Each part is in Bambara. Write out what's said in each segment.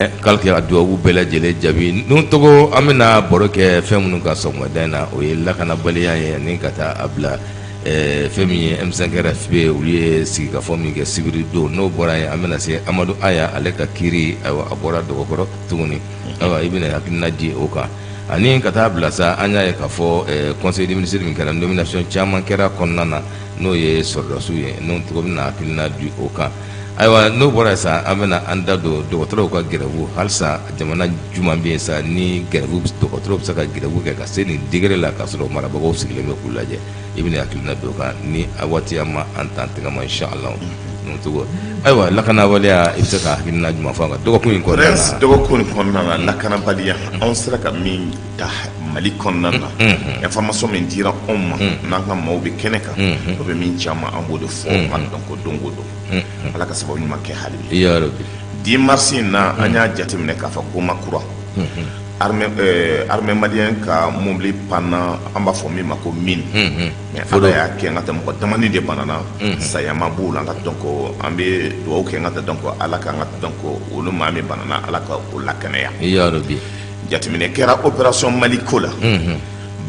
K'ale ka dugawu bɛɛ lajɛlen jaabi n tɔgɔ. An bɛna baro kɛ fɛn minnu ka sɔgɔmada in na, o ye lakanabaliya ye ani ka taa a bila fɛn min ye M5 RFP, olu ye sigikafɔ min kɛ sibiri don. N'o bɔra yen, an bɛna se Amadu Aya, ale ka kiiri, ayiwa, a bɔra dɔgɔkɔrɔ tuguni. Ayiwa, i bɛna hakilina di o kan ani ka taa bila sa. An y'a ye k'a fɔ conseil des ministres min kɛra, nomination caman kɛra kɔnɔna na, n'o ye sɔrɔdasiw ye. N'o tɔgɔ bɛna hakilina di o kan. Ayiwa, n'o bɔra sa, an bɛna an da don dɔgɔtɔrɔw ka grève. Halisa jamana jumɛn bɛ yen sa ni grève, dɔgɔtɔrɔw bɛ se ka grève kɛ ka se nin degré la k'a sɔrɔ marabagaw sigilen bɛ k'u lajɛ? I bɛna hakilina don kan ni a waati an ma an tan tɛgɛ ma, inshallah. N'o tɔgɔ, ayiwa, lakanabaliya, i bɛ se ka hakilina jumɛn fɔ an kan dɔgɔkun in kɔnɔna na? Dɔgɔkun in kɔnɔna na, lakanabaliya, anw sera ka min ta Mali kɔnɔna na, information min dira anw ma, n'an ka maaw bɛ kɛnɛ kan, o bɛ min caman, an b'o de fɔ donc don o don. Ala ka sababu ɲuman kɛ hali bi. Ya Rabbi. 10 mars in na, an y'a jateminɛ k'a fɔ Goma kura, armée malienne ka mobili panna, an b'a fɔ min ma ko mine. Mais Ala y'a kɛ n ka taa, mɔgɔ damani de banana, saya ma b'u la. N ka donc an bɛ dugawu kɛ n ka taa donc Ala ka n ka donc olu maa min banana, Ala ka o lakɛnɛya. Ya Rabbi. Jateminɛ kɛra opération Maliko la,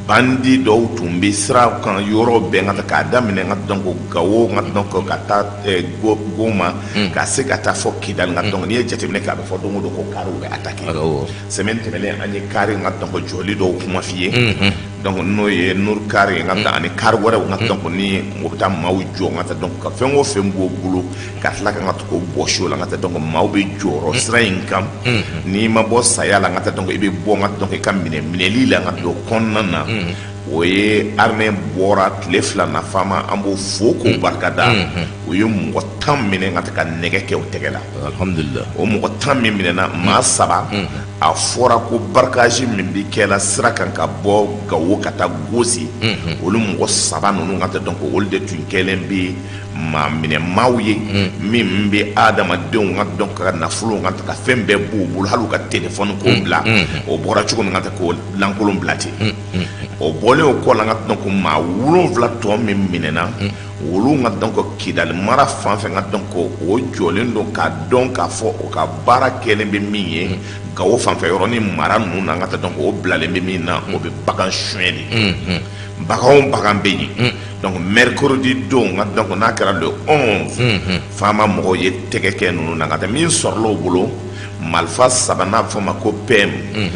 bandit dɔw tun bɛ sira kan yɔrɔ bɛɛ ka k'a daminɛ n ka donc Gawo, n ka donc ka taa Goma, ka se ka taa fɔ Kidali. N ka donc n'i ye jateminɛ kɛ, a bɛ fɔ don o don ko kariw bɛ attaquer. Semaine tɛmɛnen, an ye kari n ka donc jɔli dɔw kuma f'i ye, donc n'o ye Nour kari n ka taa ani kari wɛrɛw n ka donc ni o bɛ taa maaw jɔ n ka taa donc ka fɛn o fɛn b'o bolo, ka tila ka n ka to k'o bɔsi o la. N ka taa donc maaw bɛ jɔyɔrɔ sira in kan, n'i ma bɔ saya la, n ka taa donc i bɛ bɔ n ka donc i ka minɛ minɛli la n ka don kɔnɔna na. O ye armée bɔra tile 2 na faama, an b'o fo k'o barikada. U ye mɔgɔ 10 minɛ ka ka nɛgɛ kɛ o tɛgɛ la. Alhamdulillah. O mɔgɔ 10 min minɛna, maa saba, a fɔra ko braquage min bɛ kɛla sira kan ka bɔ Gawo ka taa Gosi, olu mɔgɔ saba ninnu ka taa donc olu de tun kɛlen bɛ maa minɛ maaw ye min bɛ adamadenw ka donc ka nafolo ka ka fɛn bɛɛ b'u bolo, hali u ka téléphone k'o bila. O bɔra cogo min ka k'o lankolon bila ten. O bɔlen o kɔ la, ka donc maa wolonwula tɔ min minɛna, olu ka donc Kidali mara fan fɛ, ka donc o jɔlen don k'a dɔn k'a fɔ o ka baara kɛlen bɛ min ye Gawo fanfɛ yɔrɔ ni mara ninnu na, ka taa donc o bilalen bɛ min na, o bɛ bagan suɲɛ de, bagan o bagan bɛ yen. Donc mercredi don, ka donc n'a kɛra le 11, faama mɔgɔw ye tɛgɛ kɛ ninnu na ka taa min sɔrɔla o bolo, marifa saba n'a bɛ fɔ o ma ko PM,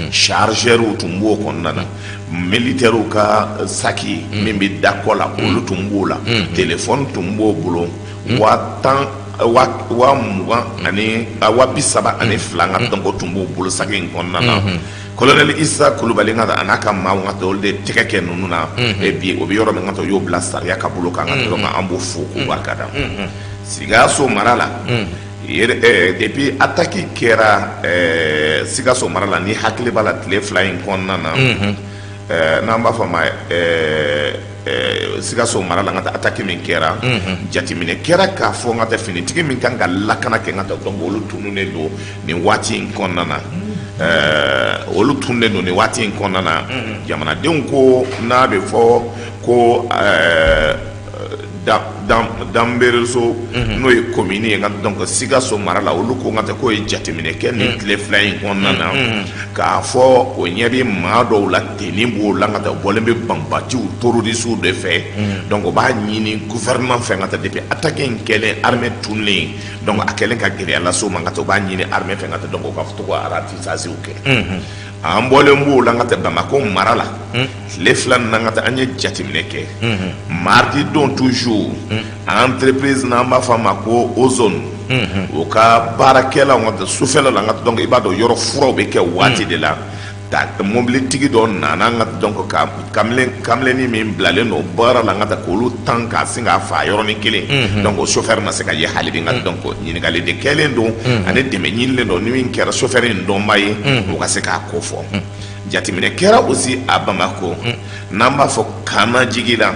chargeur tun b'o kɔnɔna na, militaires ka saki min bɛ da kɔ la, olu tun b'o la, téléphone tun b'o bolo, 10 000, 20 000 ani 32 ka donc o tun b'o bolo saki in kɔnɔna na. Colonel Isa Kulubali ka a n'a ka maaw ka olu de tɛgɛ kɛ ninnu na. Et bi o bɛ yɔrɔ min ka u y'o bila sariya ka bolo kan ka donc an b'o fo k'o barikada. Sikaso mara la, depuis attaque kɛra Sikaso mara la, ni hakili b'a la, tile 2 in kɔnɔna na, n'an b'a fɔ ma Sikaso mara la, ka taa attaque min kɛra, jateminɛ kɛra k'a fɔ n ka taa finitigi min kan ka lakana kɛ, n ka taa donc olu tununnen don nin waati in kɔnɔna na. Olu tununnen don nin waati in kɔnɔna na. Jamanadenw ko n'a bɛ fɔ ko Danbereso, n'o ye commune ye donc Sikaso mara la, olu ko n ka taa k'o ye jateminɛ kɛ nin tile 2 in kɔnɔna na k'a fɔ o ɲɛ bɛ maa dɔw la, tenue b'o la, ka taa bɔlen bɛ banbatiw terroristew de fɛ. Donc o b'a ɲini gouvernement fɛ ka taa depuis attaque in kɛlen, armée tununnen, donc a kɛlen ka gɛlɛya lase u ma, ka taa o b'a ɲini armée fɛ ka taa donc o ka to ka ratissage kɛ. An bɔlen b'o la, ka taa Bamakɔ mara la, tile 2 nin na, ka taa an ye jateminɛ kɛ mardi don toujours, entreprise n'an b'a fɔ a ma ko Ozone, o ka baarakɛlaw ka taa sufɛla la, ka donc i b'a dɔn yɔrɔ furaw bɛ kɛ waati de la, ta mobilitigi dɔ nana n ka donc ka kamalennin min bilalen don baara la, n ka taa k'olu tan k'a sin k'a fa yɔrɔnin kelen. Donc o chauffeur ma se ka ye hali bi. N ka donc ɲininkali de kɛlen don ani dɛmɛ ɲinilen don, ni min kɛra chauffeur in dɔnba ye, o ka se k'a ko fɔ. Jateminɛ kɛra aussi a Bamakɔ, n'an b'a fɔ Kana jigi la,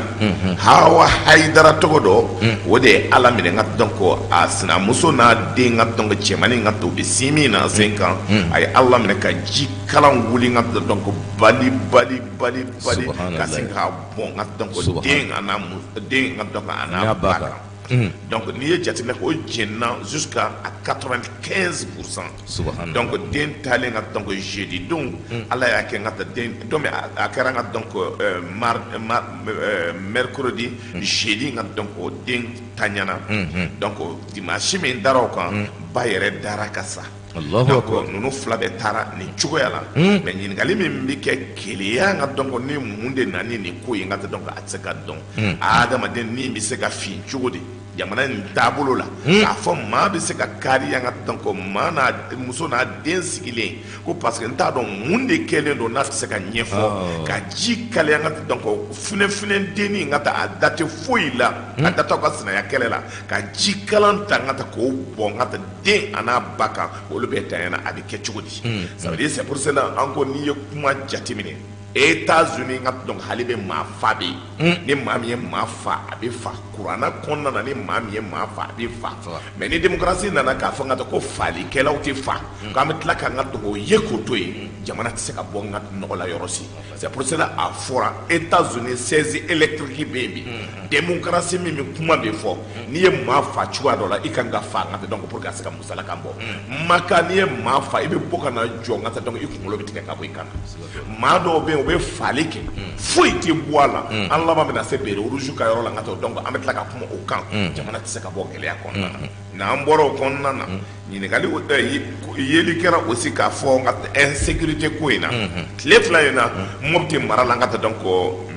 Hawa Hayidara tɔgɔ dɔ, o de ye Ala minɛ n ka donc a sinamuso n'a den ka donc cɛmannin ka to u bɛ sin min na sen kan, a ye Ala minɛ ka ji kalan wuli n ka donc bali bali bali bali ka sin k'a bɔn n ka donc den a n'a den ka donc a n'a ba kan. Donc n'i ye jateminɛ kɛ, o jenina jusqu'à 95%. Donc den taalen ka, donc jeudi don, Ala y'a kɛ n ka den, donc a kɛra n ka, donc mercredi, jeudi n ka, donc o den taɲana. Donc dimanche min dara o kan, ba yɛrɛ dara ka sa. Donc ninnu fila bɛɛ taara nin cogoya la. Mais ɲininkali min bɛ kɛ keleya n ka, donc ni mun de nana ni nin ko ye n ka, donc a tɛ se ka dɔn. Adamaden ni bɛ se ka fin cogo di jamana nin taabolo la, k'a fɔ maa bɛ se ka kari yan ka, donc maa n'a muso n'a den sigilen ko parce que n t'a dɔn mun de kɛlen don n'a tɛ se ka ɲɛfɔ, ka ji kalaya n ka, donc funɛfunɛ dennin n ka taa a da tɛ foyi la, a da t'aw ka sinaya kɛlɛ la, ka ji kalan ta n ka taa k'o bɔn n ka taa den a n'a ba kan, olu bɛɛ tanyana, a bɛ kɛ cogo di? Ça veut dire, c'est pour cela an ko n'i ye kuma jateminɛ, États-Unis n ka, donc hali bɛ maa fa bɛ yen, ni maa min ye maa fa, a bɛ fa kuranna kɔnɔna na, ni maa min ye maa fa, a bɛ fa. Mais ni démocratie nana k'a fɔ n ka taa ko falikɛlaw tɛ fa, k'an bɛ tila k'an ka dogo ye k'o to yen, jamana tɛ se ka bɔ n ka nɔgɔ la yɔrɔ si. C'est pour cela a fɔra États-Unis chaise électrique bɛ yen bi, démocratie min bɛ kuma bɛ fɔ, n'i ye maa fa cogoya dɔ la, i kan ka fa n ka taa, donc pour que ka se ka musalaka bɔ. Maka, n'i ye maa fa, i bɛ bɔ ka na jɔ n ka taa, donc i kunkolo bɛ tigɛ ka bɔ i kan na. Maa dɔw bɛ yen, u bɛ fali kɛ, foyi tɛ bɔ a la. An laban bɛna se béret rouge ka yɔrɔ la n ka taa, donc an bɛ tila ka kuma o kan. Jamana tɛ se ka bɔ gɛlɛya kɔnɔna na. N'an bɔra o kɔnɔna na, ɲininkali yeli kɛra aussi k'a fɔ n ka insécurité ko in na, tile 2 in na, Mopti mara la n ka taa, donc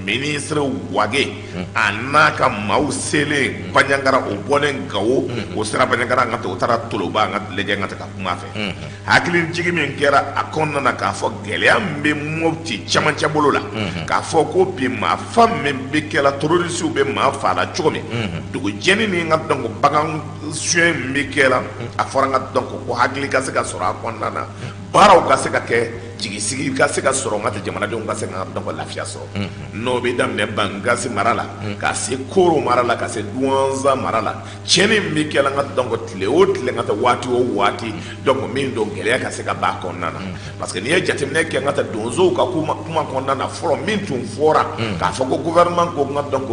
ministre Wage a n'a ka maaw selen Bandiagara, o bɔlen Gawo, o sera Bandiagara n ka taa, o taara Toloba n ka lajɛ n ka taa ka kuma fɛ. Hakili jigin min kɛra a kɔnɔna na k'a fɔ gɛlɛya min bɛ Mopti camancɛ bolo la, k'a fɔ ko bi maa fa min bɛ kɛla, terroristew bɛ maa fa la cogo min, dugu jɛni ni n ka, donc bagan suɲɛ min bɛ kɛla, a fɔra n ka, donc ko hakili ka se ka sɔrɔ a kɔnɔna na, baaraw ka se ka kɛ, jigisigi ka se ka sɔrɔ n ka tɛ jamanadenw ka se ka, donc lafiya sɔrɔ. N'o bɛ daminɛ Bankasi mara la, ka se Koro mara la, ka se Duwanza mara la, tiɲɛni min bɛ kɛla n ka, donc tile o tile n ka taa, waati o waati, donc min don gɛlɛya ka se ka ban a kɔnɔna na. Parce que n'i ye jateminɛ kɛ n ka taa donsow ka kuma kɔnɔna na fɔlɔ, min tun fɔra k'a fɔ ko gouvernement ko n ka, donc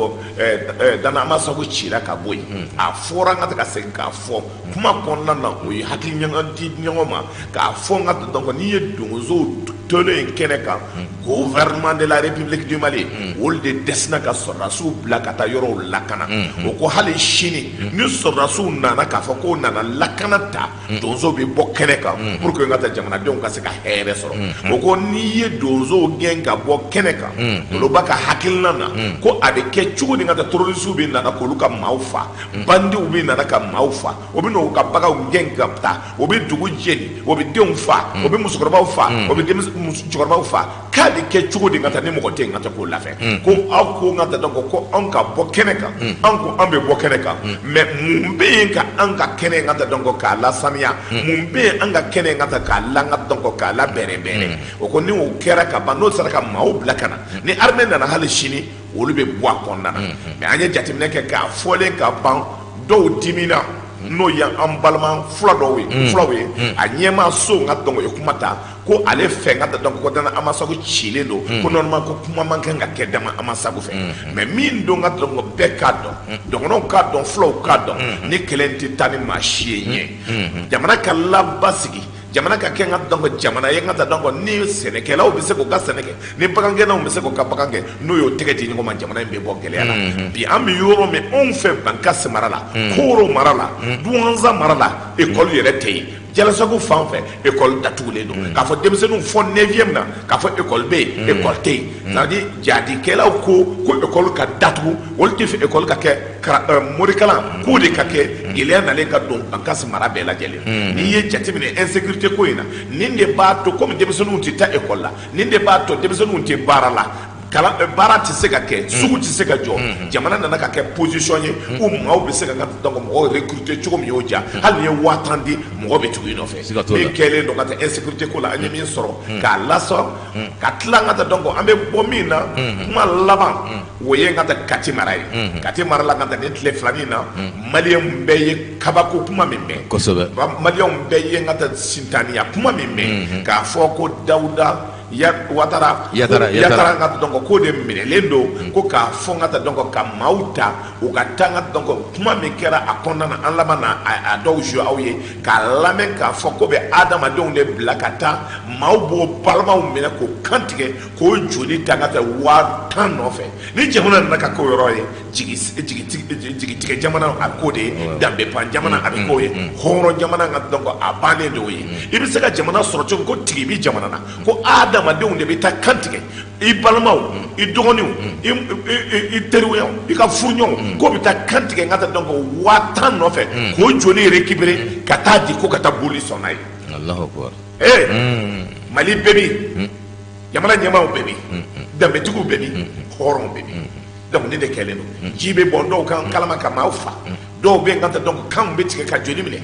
Dan Amasagu cira ka bɔ yen, a fɔra n ka ka segin k'a fɔ kuma kɔnɔna na, o ye hakili ɲɔgɔn di ɲɔgɔn ma k'a fɔ n ka, donc n'i ye donsow tolen kɛnɛ kan, gouvernement de la République du Mali, olu de dɛsɛna ka sɔrɔdasiw bila ka taa yɔrɔw lakana. O ko hali sini ni sɔrɔdasiw nana k'a fɔ k'o nana lakana ta, donsow bɛ bɔ kɛnɛ kan pour que n ka taa jamanadenw ka se ka hɛrɛ sɔrɔ. O ko n'i ye donsow gɛn ka bɔ kɛnɛ kan, olu b'a ka hakilina na ko a bɛ kɛ cogo di ka taa terroristew bɛ nana k'olu ka maaw fa, bandiw bɛ nana ka maaw fa, o bɛ n'u ka baganw gɛn ka taa, o bɛ dugu jeni, o bɛ denw fa, o bɛ musokɔrɔbaw fa, o bɛ cɛkɔrɔbaw fa, k'a bɛ kɛ cogo di ka taa ni mɔgɔ tɛ yen ka taa k'o lafɛ? Ko aw ko n ka taa, donc ko anw ka bɔ kɛnɛ kan, an ko an bɛ bɔ kɛnɛ kan, mais mun bɛ yen ka an ka kɛnɛ ka taa, donc k'a lasaniya? Mun bɛ yen an ka kɛnɛ ka taa k'a la, donc k'a la bɛrɛ bɛrɛ? O ko ni o kɛra ka ban, n'o sera ka maaw bila ka na, ni armée nana hali sini, olu bɛ bɔ a kɔnɔna na. Mais an ye jateminɛ kɛ k'a fɔlen ka ban, dɔw dimina, n'o ye an balima fula dɔw ye, fulaw ye, a ɲɛmaa so n ka, donc ye kuma ta ko ale fɛ n ka, donc ko Dan Amasagu cilen don, ko normalement ko kuma man kan ka kɛ Dan Amasagu fɛ. Mais min don ka, donc bɛɛ k'a dɔn, dɔgɔnɔw k'a dɔn, fulaw k'a dɔn, ni kɛlɛ tɛ taa ni maa si ye ɲɛ, jamana ka labasigi, jamana ka kɛ n ka, donc jamana ye n ka taa, donc ni sɛnɛkɛlaw bɛ se k'u ka sɛnɛ kɛ, ni bagankɛnaw bɛ se k'u ka bagan kɛ, n'o y'o tɛgɛ di ɲɔgɔn ma, jamana in bɛ bɔ gɛlɛya la. Bi an bɛ yɔrɔ min, anw fɛ Bankasi mara la, Koro mara la, Duwanza mara la, ekɔli yɛrɛ tɛ yen. Jalasagu fan fɛ, ekɔli datugulen don, k'a fɔ denmisɛnninw fɔ neuvième na k'a fɔ ekɔli bɛ yen, ekɔli tɛ yen. C'est à dire jadikɛlaw ko ko ekɔli ka datugu, olu tɛ fɛ ekɔli ka kɛ morikalan k'o de ka kɛ. Gɛlɛya nalen ka don Bankasi mara bɛɛ lajɛlen. N'i ye jateminɛ insécurité ko in na, nin de b'a to komi denmisɛnninw tɛ taa ekɔli la, nin de b'a to denmisɛnninw tɛ baara la, kalan baara tɛ se ka kɛ, sugu tɛ se ka jɔ. Jamana nana ka kɛ position ye ko maaw bɛ se ka donc mɔgɔw recruter cogo min y'o diya, hali n'i ye 10 000 di, mɔgɔ bɛ tugu i nɔfɛ. Min kɛlen don ka taa insécurité ko la, an ye min sɔrɔ k'a lasɔrɔ ka tila n ka taa, donc an bɛ bɔ min na, kuma laban, o ye n ka taa Kati mara ye. Kati mara la, ka taa nin tile filanin na, maliyɛnw bɛɛ ye kabako kuma min mɛn, maliyɛnw bɛɛ ye n ka taa sintaniya kuma min mɛn, k'a fɔ ko Dawuda Watara Yatara ka donc k'o de minɛlen don, ko k'a fɔ n ka taa donc ka maaw ta u ka taa n ka donc kuma min kɛra a kɔnɔna na, an laban na a dɔw jouer aw ye k'a lamɛn, k'a fɔ ko bɛ adamadenw de bila ka taa maaw b'o balimaw minɛ k'o kantigɛ k'o joli ta ka taa 10,000 nɔfɛ. Ni jamana nana ka k'o yɔrɔ ye, jigitigɛ jamana a bɛ k'o de ye, danbe pan jamana a bɛ k'o ye, hɔrɔn jamana ka donc a bannen de o ye. I bɛ se ka jamana sɔrɔ cogo ko tigi bɛ jamana na, ko adamadenw de bɛ taa kantigɛ i balimaw, i dɔgɔninw, i teriɲɔgɔnw, i ka furuɲɔgɔnw, k'o bɛ taa kantigɛ n ka taa donc 10,000 nɔfɛ k'o joli récupérer ka taa di ko ka taa boli sɔn n'a ye. Allahu akbar. Ee, Mali bɛɛ bi, jamana ɲɛmaaw bɛɛ bi, danbetigiw bɛɛ bi, hɔrɔnw bɛɛ bi. Donc nin de kɛlen don, ji bɛ bɔn dɔw kan kalama ka maaw fa, dɔw bɛ yen ka taa donc kanw bɛ tigɛ ka joli minɛ.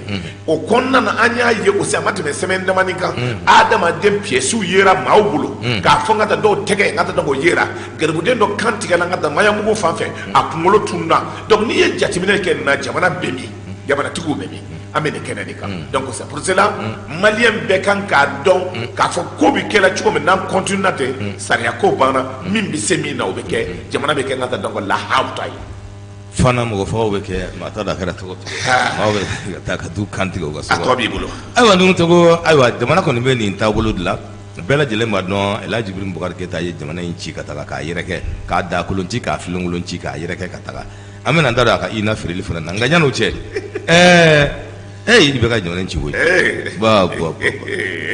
O kɔnɔna na, an y'a ye aussi, a ma tɛmɛ semaine damani kan, adamaden pièces yera maaw bolo k'a fɔ n ka taa dɔw tɛgɛ n ka taa donc o yera garibuden dɔ kan tigɛla n ka taa Maɲanbugu fan fɛ, a kunkolo tununa. Donc n'i ye jateminɛ kɛ nin na, jamana bɛ min, jamanatigiw bɛ min, an bɛ nin kɛnɛ de kan. Donc c'est pour cela malien bɛɛ kan k'a dɔn k'a fɔ ko bɛ kɛla cogo min n'an continue na ten, sariya ko banna, min bɛ se min na o bɛ kɛ, jamana bɛ kɛ n ka taa donc lahaw ta ye. Fana mɔgɔ fagaw bɛ kɛ, maa t'a dɔn a kɛra cogo cogo, maaw bɛ ka taa ka t'u kan tigɛ u ka so. A tɔ b'i bolo. Ayiwa, ninnu tɔgɔ, ayiwa, jamana kɔni bɛ nin taabolo de la. Bɛɛ lajɛlen b'a dɔn El Hadj Ibrahim Boubacar Keita ye jamana in ci ka taga k'a yɛrɛkɛ, k'a da kolon ci, k'a filenkolon ci, k'a yɛrɛkɛ ka taga. An bɛna an da don a ka ina feereli fana na, nka yan'o cɛ, ee, i bɛ ka jamana in ci koyi. Ba ba ba,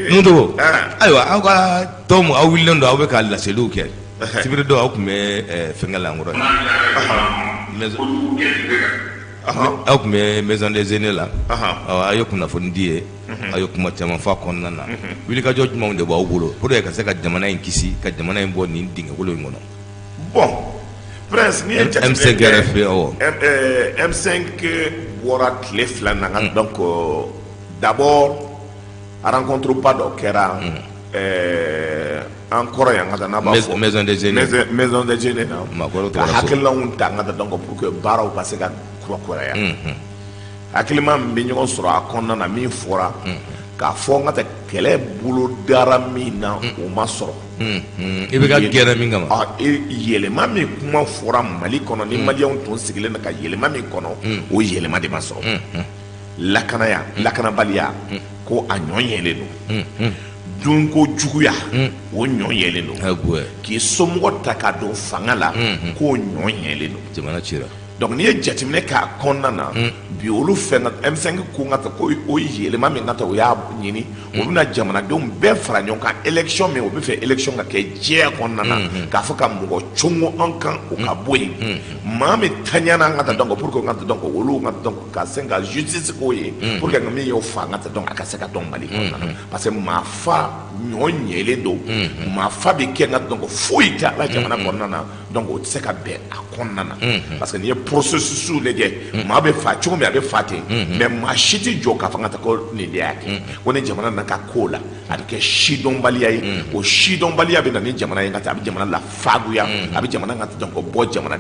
ninnu tɔgɔ, ayiwa, aw ka tɔn, aw wulilen don, aw bɛ ka laseliw kɛ. Sibiri dɔ aw tun bɛ fɛnkɛ la an kɔrɔ, aw tun bɛ maison des aînés la, aw ye kunnafoni di ye, aw ye kuma caman fɔ a kɔnɔna na. Wulikajɔ jumɛnw de b'aw bolo pour que ka se ka jamana in kisi, ka jamana in bɔ nin dingɛkolo in kɔnɔ? Bon, Prince, n'i ye jateminɛ M5 RFP, awɔ. kɛ, M5 bɔra tile 2 na, donc d'abord rencontre ba dɔ kɛra an kɔrɔ yan ka taa n'a b'a fɔ maison des aînés. Maison des aînés na, maakɔrɔw ka tɔgɔ la so. Hakilinaw ta n ka taa donc pour que baaraw ka se ka kurakuraya. Hakilima min bɛ ɲɔgɔn sɔrɔ a kɔnɔna na, min fɔra k'a fɔ n ka taa kɛlɛ bolo dara min na, o ma sɔrɔ. I bɛ ka gɛrɛ min kama. Ah, yɛlɛma min kuma fɔra Mali kɔnɔ, ni maliyɛnw tun sigilen don ka yɛlɛma min kɔnɔ, o yɛlɛma de ma sɔrɔ. Lakanaya, lakanabaliya ko a ɲɔ ɲɛlen don, dunko juguya o ɲɔ ɲɛlen don, k'i somɔgɔ ta ka don fanga la k'o ɲɔ ɲɛlen don. Jamana cira. Donc n'i ye jateminɛ k'a kɔnɔna na bi, olu fɛn ka M5 ko n ka taa ko o yɛlɛma min ka taa o y'a ɲini, o bɛna jamanadenw bɛɛ fara ɲɔgɔn kan élection min, o bɛ fɛ élection ka kɛ jɛya kɔnɔna na, k'a fɔ ka mɔgɔ congo an kan o ka bɔ yen, maa min taɲana an ka taa donc pour que n ka taa donc olu ka donc ka se ka justice k'o ye, pour que min y'o fa n ka taa donc a ka se ka dɔn Mali kɔnɔna na, parce que maa fa ɲɔ ɲɛlen don, maa fa bɛ kɛ n ka donc foyi t'a la jamana kɔnɔna na. Donc o tɛ se ka bɛn a kɔnɔna na, parce que n'i ye processus lajɛ, maa bɛ fa cogo min, a bɛ fa ten, mais maa si tɛ jɔ k'a fɔ n ka taa ko nin de y'a kɛ. Ko ni jamana nana ka ko la, a bɛ kɛ sidɔnbaliya ye. O sidɔnbaliya bɛ na ni jamana ye ka taa, a bɛ jamana lafagoya, a bɛ jamana ka donc bɔ jamana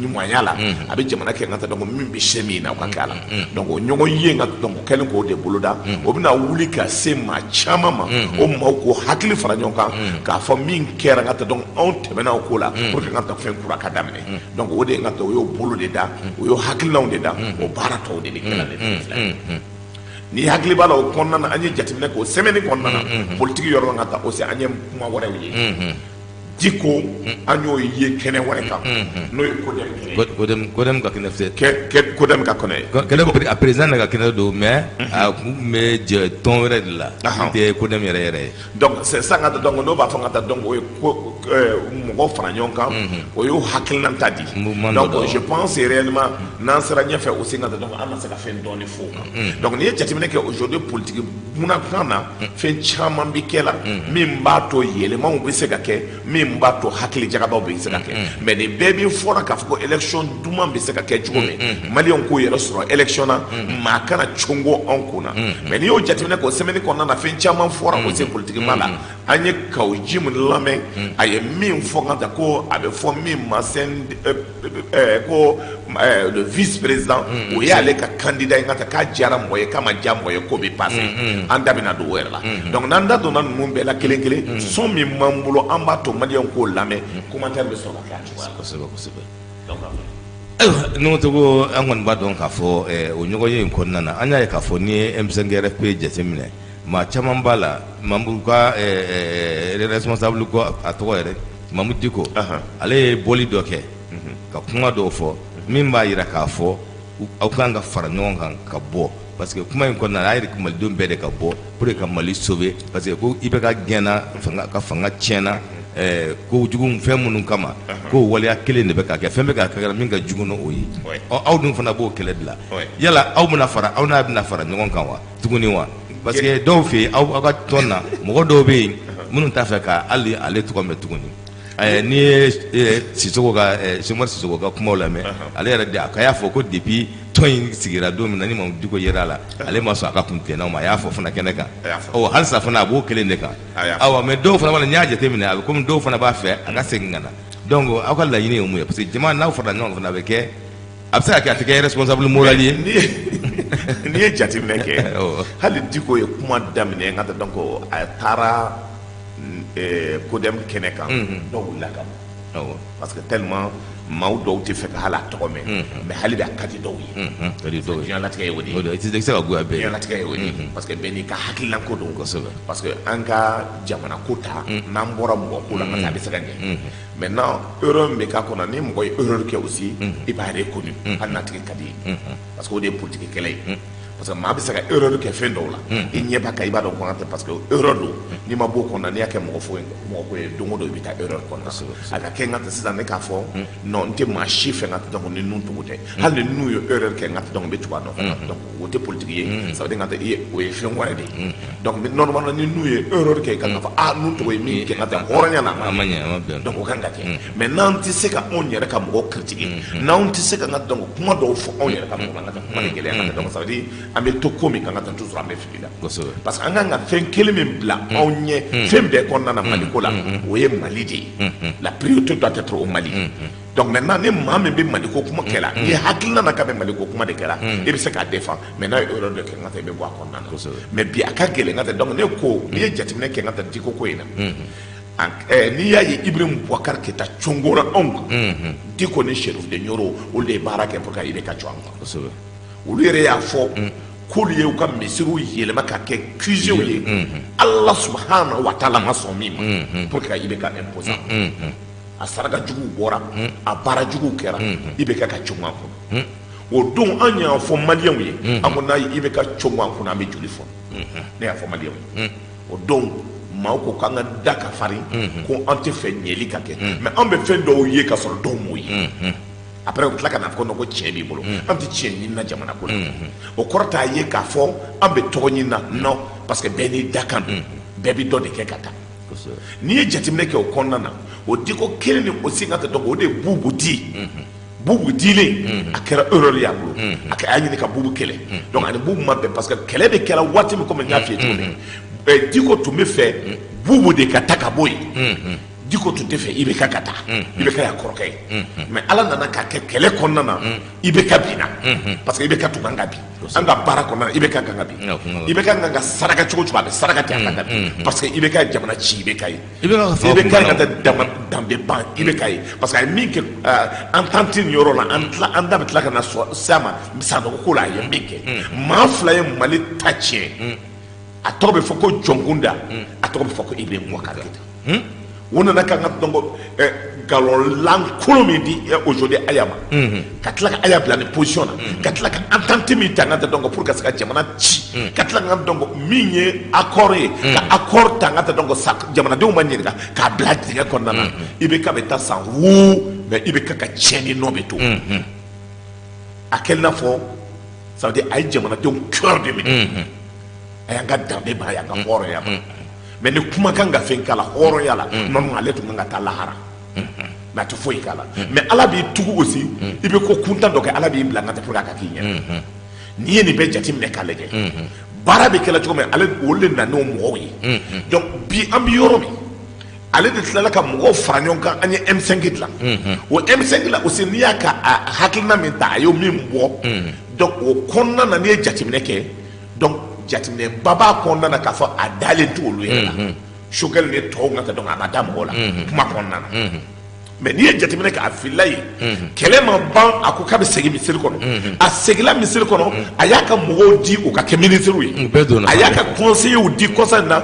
ɲumanya la, a bɛ jamana kɛ n ka taa donc min bɛ se min na o ka kɛ a la. Donc o ɲɔgɔn ye n ka donc kɛlen k'o de boloda, o bɛna wuli ka se maa caman ma, o maaw k'o hakili fara ɲɔgɔn kan k'a fɔ min kɛra n ka taa donc anw tɛmɛna o ko la pour que n ka taa fɛn kura ka daminɛ. Donc o de ye n ka taa o y'o bolo de da, o y'o hakilinaw de da, o baara tɔw de bɛ kɛla ne fila ye. Ni hakili b'a la, o kɔnɔna na, an ye jateminɛ kɛ o semaine kɔnɔna na, politique yɔrɔ la ka taa aussi, an ye kuma wɛrɛw ye. Diko, an y'o ye kɛnɛ wɛrɛ kan, n'o ye CODEM kɛnɛ ye. CODEM ka kɛnɛ fɛ. Kɛ CODEM ka kɛnɛ ye. Kɛnɛ, a président de ka kɛnɛ don, mais a kun bɛ jɛ tɔn wɛrɛ de la min tɛ CODEM yɛrɛ yɛrɛ ye. Donc c'est ça, n ka taa donc n'o b'a fɔ n ka taa donc o ye ko mɔgɔw fara ɲɔgɔn kan, o y'o hakilina ta di. Mouvement dɔ Donc don. je pense réellement n'an sera ɲɛfɛ aussi, n ka taa donc an na se ka fɛn dɔɔni fɔ o kan. Donc n'i ye jateminɛ kɛ aujourd'hui politique kunnakan na, fɛn caman bɛ kɛ la min b'a to yɛlɛmaw bɛ se ka kɛ min. Min b'a to hakili jagabɔ bɛ se ka kɛ. Mais nin bɛɛ bɛ fɔra k'a fɔ ko élection duman bɛ se ka kɛ cogo min, maliyɛnw k'u yɛrɛ sɔrɔ élection na, maa kana congo anw kun na. Mais n'i y'o jateminɛ k'o semaine kɔnɔna na, fɛn caman fɔra o sen politikima la. An ye Kaou Djim lamɛn, a ye min fɔ ka ta ko a bɛ fɔ min ma ko le vice président, o y'ale ka candidat ye, ka ta k'a diyara mɔgɔ ye, k'a ma diya mɔgɔ ye, k'o bɛ passer. An da bɛna don o yɛrɛ la. Donc n'an da donna ninnu bɛɛ la kelen kelen, son min b'an bolo, an b'a to maliyɛnw k'o lamɛn, commentaire bɛ sɔrɔ ka kɛ a cogoya la. Kosɛbɛ, kosɛbɛ. Ayiwa, Nuhu Togo, an kɔni b'a dɔn k'a fɔ o ɲɔgɔnye in kɔnɔna na, an y'a ye k'a fɔ n'i ye M5 RFP jateminɛ, maa caman b'a la, membre ka responsable ko a tɔgɔ yɛrɛ Mamudu Diko, ale ye bɔli dɔ kɛ ka kuma dɔw fɔ min b'a jira k'a fɔ aw kan ka fara ɲɔgɔn kan ka bɔ, parce que kuma in kɔnɔna a y'a yira malidenw bɛɛ de ka bɔ pour que ka Mali sauver, parce que ko IBK gɛnna fanga ka fanga tiɲɛna ko jugu fɛn minnu kama, k'o waleya kelen de bɛ ka kɛ, fɛn bɛ ka kɛ min ka jugu n'o ye. Ɔ, aw dun fana b'o kɛlɛ de la. Yala aw bɛna fara, aw n'a bɛna fara ɲɔgɔn kan wa tuguni wa? Parce que dɔw fɛ yen, aw ka tɔn na, mɔgɔ dɔw bɛ yen minnu t'a fɛ ka hali ale tɔgɔ mɛn tuguni. N'i ye Sisoko ka Sɛki Sisoko ka kumaw lamɛn, ale yɛrɛ de a y'a fɔ ko depuis tɔn in sigira don min na ni Mamudu Diko yera a la, ale ma sɔn a ka kun tilenna ma. A y'a fɔ fana kɛnɛ kan, ɔ halisa fana a b'o kelen de kan. Awa, mais dɔw fana b'a la, n'i y'a jateminɛ, a bɛ komi dɔw fana b'a fɛ a ka segin ka na. Donc aw ka laɲini ye mun ye? Parce que jama n'aw farala ɲɔgɔn kan fana, a bɛ kɛ, a bɛ se ka kɛ a tɛ kɛ responsable moral ye. N'i ye jateminɛ kɛ, hali Diko ye kuma daminɛ n ka taa, donc a taara CODEM kɛnɛ kan, dɔw wulila ka bɔ, parce que tellement maaw dɔw tɛ fɛ ka hali a tɔgɔ mɛn. Mais hali bi a ka di dɔw ye. Ka di dɔw ye. Diɲɛlatigɛ ye o de ye. O de i tɛ se ka goya bɛɛ ye. Diɲɛlatigɛ ye o de ye, parce que bɛɛ n'i ka hakilina ko don. Parce que an ka jamana ko ta, n'an bɔra mɔgɔ ko la, a bɛ se ka ɲɛ. Maintenant, erreur min bɛ k'a kɔnɔ, ni mɔgɔ ye erreur kɛ aussi, i b'a reconnu, hali n'a tigi ka di ye, parce que o de ye politique kɛlɛ ye. Parce que maa bɛ se ka erreur kɛ fɛn dɔw la, i ɲɛ b'a kan, i b'a dɔn ko tɛ, parce que erreur don. N'i ma bɔ o kɔnɔ, n'i y'a kɛ mɔgɔ fo mɔgɔ ko ye, don o don i bɛ taa erreur kɔnɔ. A ka kɛ n ka tɛ sisan, ne k'a fɔ non, n tɛ maa si fɛ n ka tɛ, donc ni Nuhu Togo tɛ, hali ni Nuhu ye erreur kɛ n ka tɛ, donc n bɛ tugu a nɔfɛ, donc o tɛ politique ye. Ça veut dire n ka tɛ i ye, o ye fɛn wɛrɛ de ye. Donc normalement, ni Nuhu ye erreur kɛ, i kan ka fɔ ah, Nuhu Togo ye min kɛ n ka tɛ hɔrɔnya la, a ma ɲɛ, a ma bɛn. Donc o kan ka kɛ. Mais n'an tɛ se ka anw yɛrɛ ka mɔgɔw critiquer, n'anw tɛ se ka n ka donc kuma dɔw fɔ anw yɛrɛ ka mɔgɔ la, n ka kuma de gɛlɛya ka tɛ, donc ça veut dire an bɛ to ko min kan ka taa, toujours an bɛ fili la. Parce que an kan ka fɛn kelen min bila anw ɲɛ fɛn bɛɛ kɔnɔna na Mali ko la, o ye Mali de ye. La priorité doit être au Mali. Donc maintenant, ni maa min bɛ Mali ko kuma kɛ la, ni hakilina na k'a bɛ Mali ko kuma de kɛ la, i bɛ se k'a défend. Mais n'a ye erreur dɔ kɛ n ka taa, i bɛ bɔ a kɔnɔna na. Mais bi a ka gɛlɛn n ka taa. Donc ne ko, n'i ye jateminɛ kɛ n ka taa Diko ko in na, n'i y'a ye Ibrahim Boubacar Keita congora anw kan, Diko ni Chérif de Nioro, olu de ye baara kɛ pour que IBK ka cɔ an kan. Olu yɛrɛ y'a fɔ k'olu ye u ka misiriw yɛlɛma ka kɛ QG ye, Ala subahana wa taala ma sɔn min ma, pour que ka IBK imposer. A saraka juguw bɔra, a baara juguw kɛra, IBK ka congo an kunna. O don an y'a fɔ maliyɛnw ye, an ko n'a ye IBK congo an kunna, an bɛ joli fɔ. Ne y'a fɔ maliyɛnw ye o don, maaw ko k'an ka da ka farin, ko an tɛ fɛ ɲɛli ka kɛ. Mais an bɛ fɛn dɔw ye ka sɔrɔ dɔw m'o ye. Après, u tila ka na fɔ ko tiɲɛ b'i bolo. An tɛ tiɲɛ ɲini na jamana ko la. O kɔrɔ t'a ye k'a fɔ an bɛ tɔgɔ ɲini na, non, parce que bɛɛ n'i dakan don, bɛɛ bɛ dɔ de kɛ ka taa. N'i ye jateminɛ kɛ o kɔnɔna na, o diko kelen ni o sen ka tɛ, donc o de ye Bubu di. Bubu dilen, a kɛra erreur y'a bolo, a y'a ɲini ka Bubu kɛlɛ. Donc ani Bubu ma bɛn, parce que kɛlɛ bɛ kɛra waati min, komi n y'a f'i ye cogo min, Diko tun bɛ fɛ Bubu de ka ta ka bɔ yen. Diko tun tɛ fɛ IBK ka taa. IBK y'a kɔrɔkɛ ye. Mais Ala nana k'a kɛ kɛlɛ kɔnɔna na, IBK binna, parce que IBK tun kan ka bin. An ka baara kɔnɔna na, IBK kan ka bin. IBK kan ka saraka cogo cogo, a bɛ saraka ten, a kan ka bin, parce que IBK ye jamana ci, IBK ye. IBK ka taa danbe ban IBK ye, parce que a ye min kɛ entente nin yɔrɔ la, an tila, an da bɛ tila ka na s'a ma Sanogo ko la. A ye min kɛ, maa fila ye Mali ta tiɲɛ, a tɔgɔ bɛ fɔ ko Jɔnkunda, a tɔgɔ bɛ fɔ ko Ibrahim Boubacar Keïta. O nana ka n ka donc galon lankolon min di aujourd'hui Aya ma, ka tila ka Aya bila nin position na, ka tila ka entente min ta n ka donc pour ka se ka jamana ci, ka tila ka donc min ye accord ye, ka accord ta n ka donc jamanadenw ma ɲininka, k'a bila dingɛ kɔnɔna na. IBK bɛ taa san wuu, mais IBK ka tiɲɛni nɔ bɛ to. A kɛlen n'a fɔ, ça veut dire a ye jamanadenw cœur de minɛ, a y'an ka danbe ban, a y'an ka hɔrɔnya ban. Mais ni kuma kan ka fɛn k'a la hɔrɔnya la, normalement ale tun kan ka taa lahara, mais a tɛ foyi k'a la. Mais Ala b'i tugu aussi, i bɛ ko kuntan dɔ kɛ, Ala b'i bila n ka tɛ pour que a ka k'i ɲɛna. N'i ye nin bɛɛ jateminɛ k'a lajɛ, baara bɛ kɛla cogo min, ale olu de nana n'o mɔgɔw ye. Donc bi an bɛ yɔrɔ min, ale de tilala ka mɔgɔw fara ɲɔgɔn kan, an ye M5 dilan. O M5 la aussi, n'i y'a ka a hakilina min ta, a y'o min bɔ, donc o kɔnɔna na, n'i ye jateminɛ kɛ, donc jateminɛba b'a kɔnɔna na k'a fɔ a dalen t'olu yɛrɛ la. Choguel ni tɔw ka taa, donc a ma da mɔgɔw la kuma kɔnɔna na. Mais n'i ye jateminɛ kɛ, a filila yen, kɛlɛ ma ban, a ko k'a bɛ segin misiri kɔnɔ. A seginna misiri kɔnɔ, a y'a ka mɔgɔw di u ka kɛ minisiriw ye. U bɛɛ donna. A y'a ka conseillers di kɔsa in na,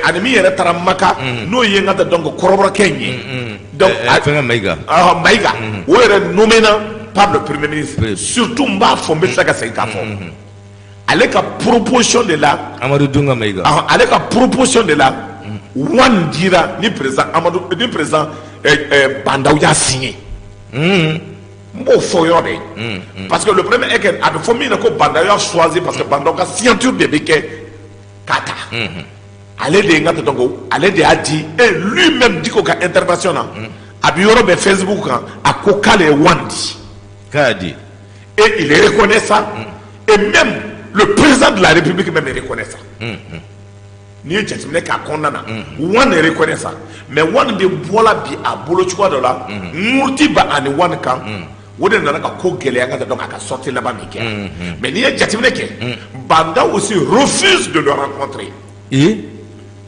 ani min yɛrɛ taara Maka, n'o ye n ka taa, donc kɔrɔbɔrɔkɛ in ye, donc fɛnkɛ Mayiga. Ah, Mayiga, o yɛrɛ nommé na par le premier ministre. Surtout n b'a fɔ, n bɛ tila ka segin k'a fɔ, ale ka proposition de la Amadu Dunga Mayiga. Ah, ale ka proposition de la, Wane dira ni président Amadu ni président Bah N'Daw y'a signé. N b'o fɔ yɔrɔ de, parce que le problème est que a bɛ fɔ min na ko Bah N'Daw y'a choisi, parce que Bah N'Daw ka signature de bɛ kɛ k'a ta. Ale de ye n ka donc ale de y'a di, et lui-même Dicko ka intervention na, a bɛ yɔrɔ bɛɛ Facebook kan, a ko k'ale ye Wane di. K'a y'a di. Et il reconnaît ça, et même le président de la République même reconnaît ça. N'i ye jateminɛ k'a kɔnɔna na, Wane reconnaît ça, mais Wane de bɔla bi a bolo cogoya dɔ la, muruti ba ani Wane kan, o de nana ka ko gɛlɛya ka donc a ka sortie laban min kɛra. Mais n'i ye jateminɛ kɛ, Bah N'Daw aussi refuse de le rencontrer.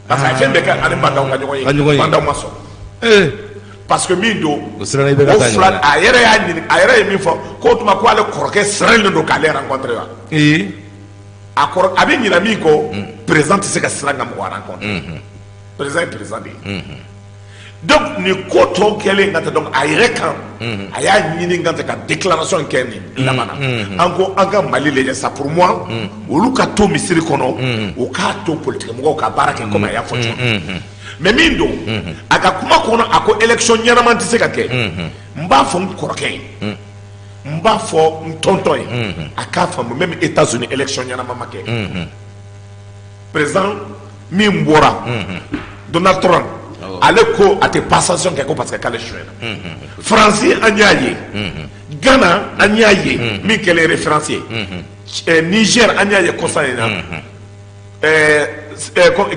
Parce que a ye fɛn bɛɛ kɛ ani Bah N'Daw ka ɲɔgɔn Ka ɲɔgɔn ye, ye. Bah N'Daw ma sɔn. Parce que min don, O siranna i bɛ ka o taa fila ɲɔgɔn na. A yɛrɛ y'a ɲini, a yɛrɛ ye min fɔ k'o tuma ko ale kɔrɔkɛ sirannen don k'ale rencontrer wa. A kɔrɔ a bɛ ɲinɛ min kɔ, président tɛ se ka siran ka mɔgɔ rencontrer, président ye président de ye. Donc nin ko tɔw kɛlen ka taa, donc a yɛrɛ kan, a y'a ɲini ka ka déclaration kɛ nin laban na. An ko an ka Mali lajɛ sa, pour moi olu ka to misiri kɔnɔ, u k'a to politique mɔgɔw ka baara kɛ comme a y'a fɔ cogo min. Mais min don, a ka kuma kɔnɔ, a ko élection ɲɛnama tɛ se ka kɛ. N b'a fɔ n kɔrɔkɛ ye, n b'a fɔ n tɔntɔn ye, a k'a faamu, même États-Unis élection ɲɛnama ma kɛ. Président min bɔra, Donald Trump, ale ko a tɛ passation kɛ ko parce que k'ale sonyɛna. Faransi an y'a ye, Ghana an y'a ye min kɛlen référence ye, Niger an y'a ye kɔsa in na,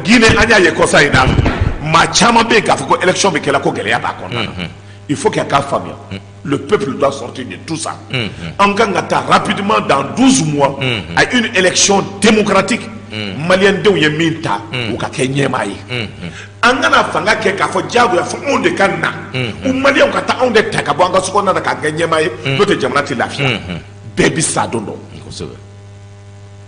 Guinée an y'a ye kɔsa in na. Maa caman bɛ yen k'a fɔ ko élection bɛ kɛla ko gɛlɛya b'a kɔnɔna na. Il faut qu'il k'a faamuya, le peuple doit sortir de tout ça. An kan ka taa rapidement dans 12 mois à une élection démocratique. Maliyɛndenw ye min ta, u ka kɛ ɲɛmaa ye. An kana fanga kɛ k'a fɔ diyagoya fo anw de ka na, u maliyɛnw ka taa anw de ta ka bɔ an ka so kɔnɔna na k'an kɛ ɲɛmaa ye, n'o tɛ jamana tɛ lafiya, bɛɛ bi sa don dɔ.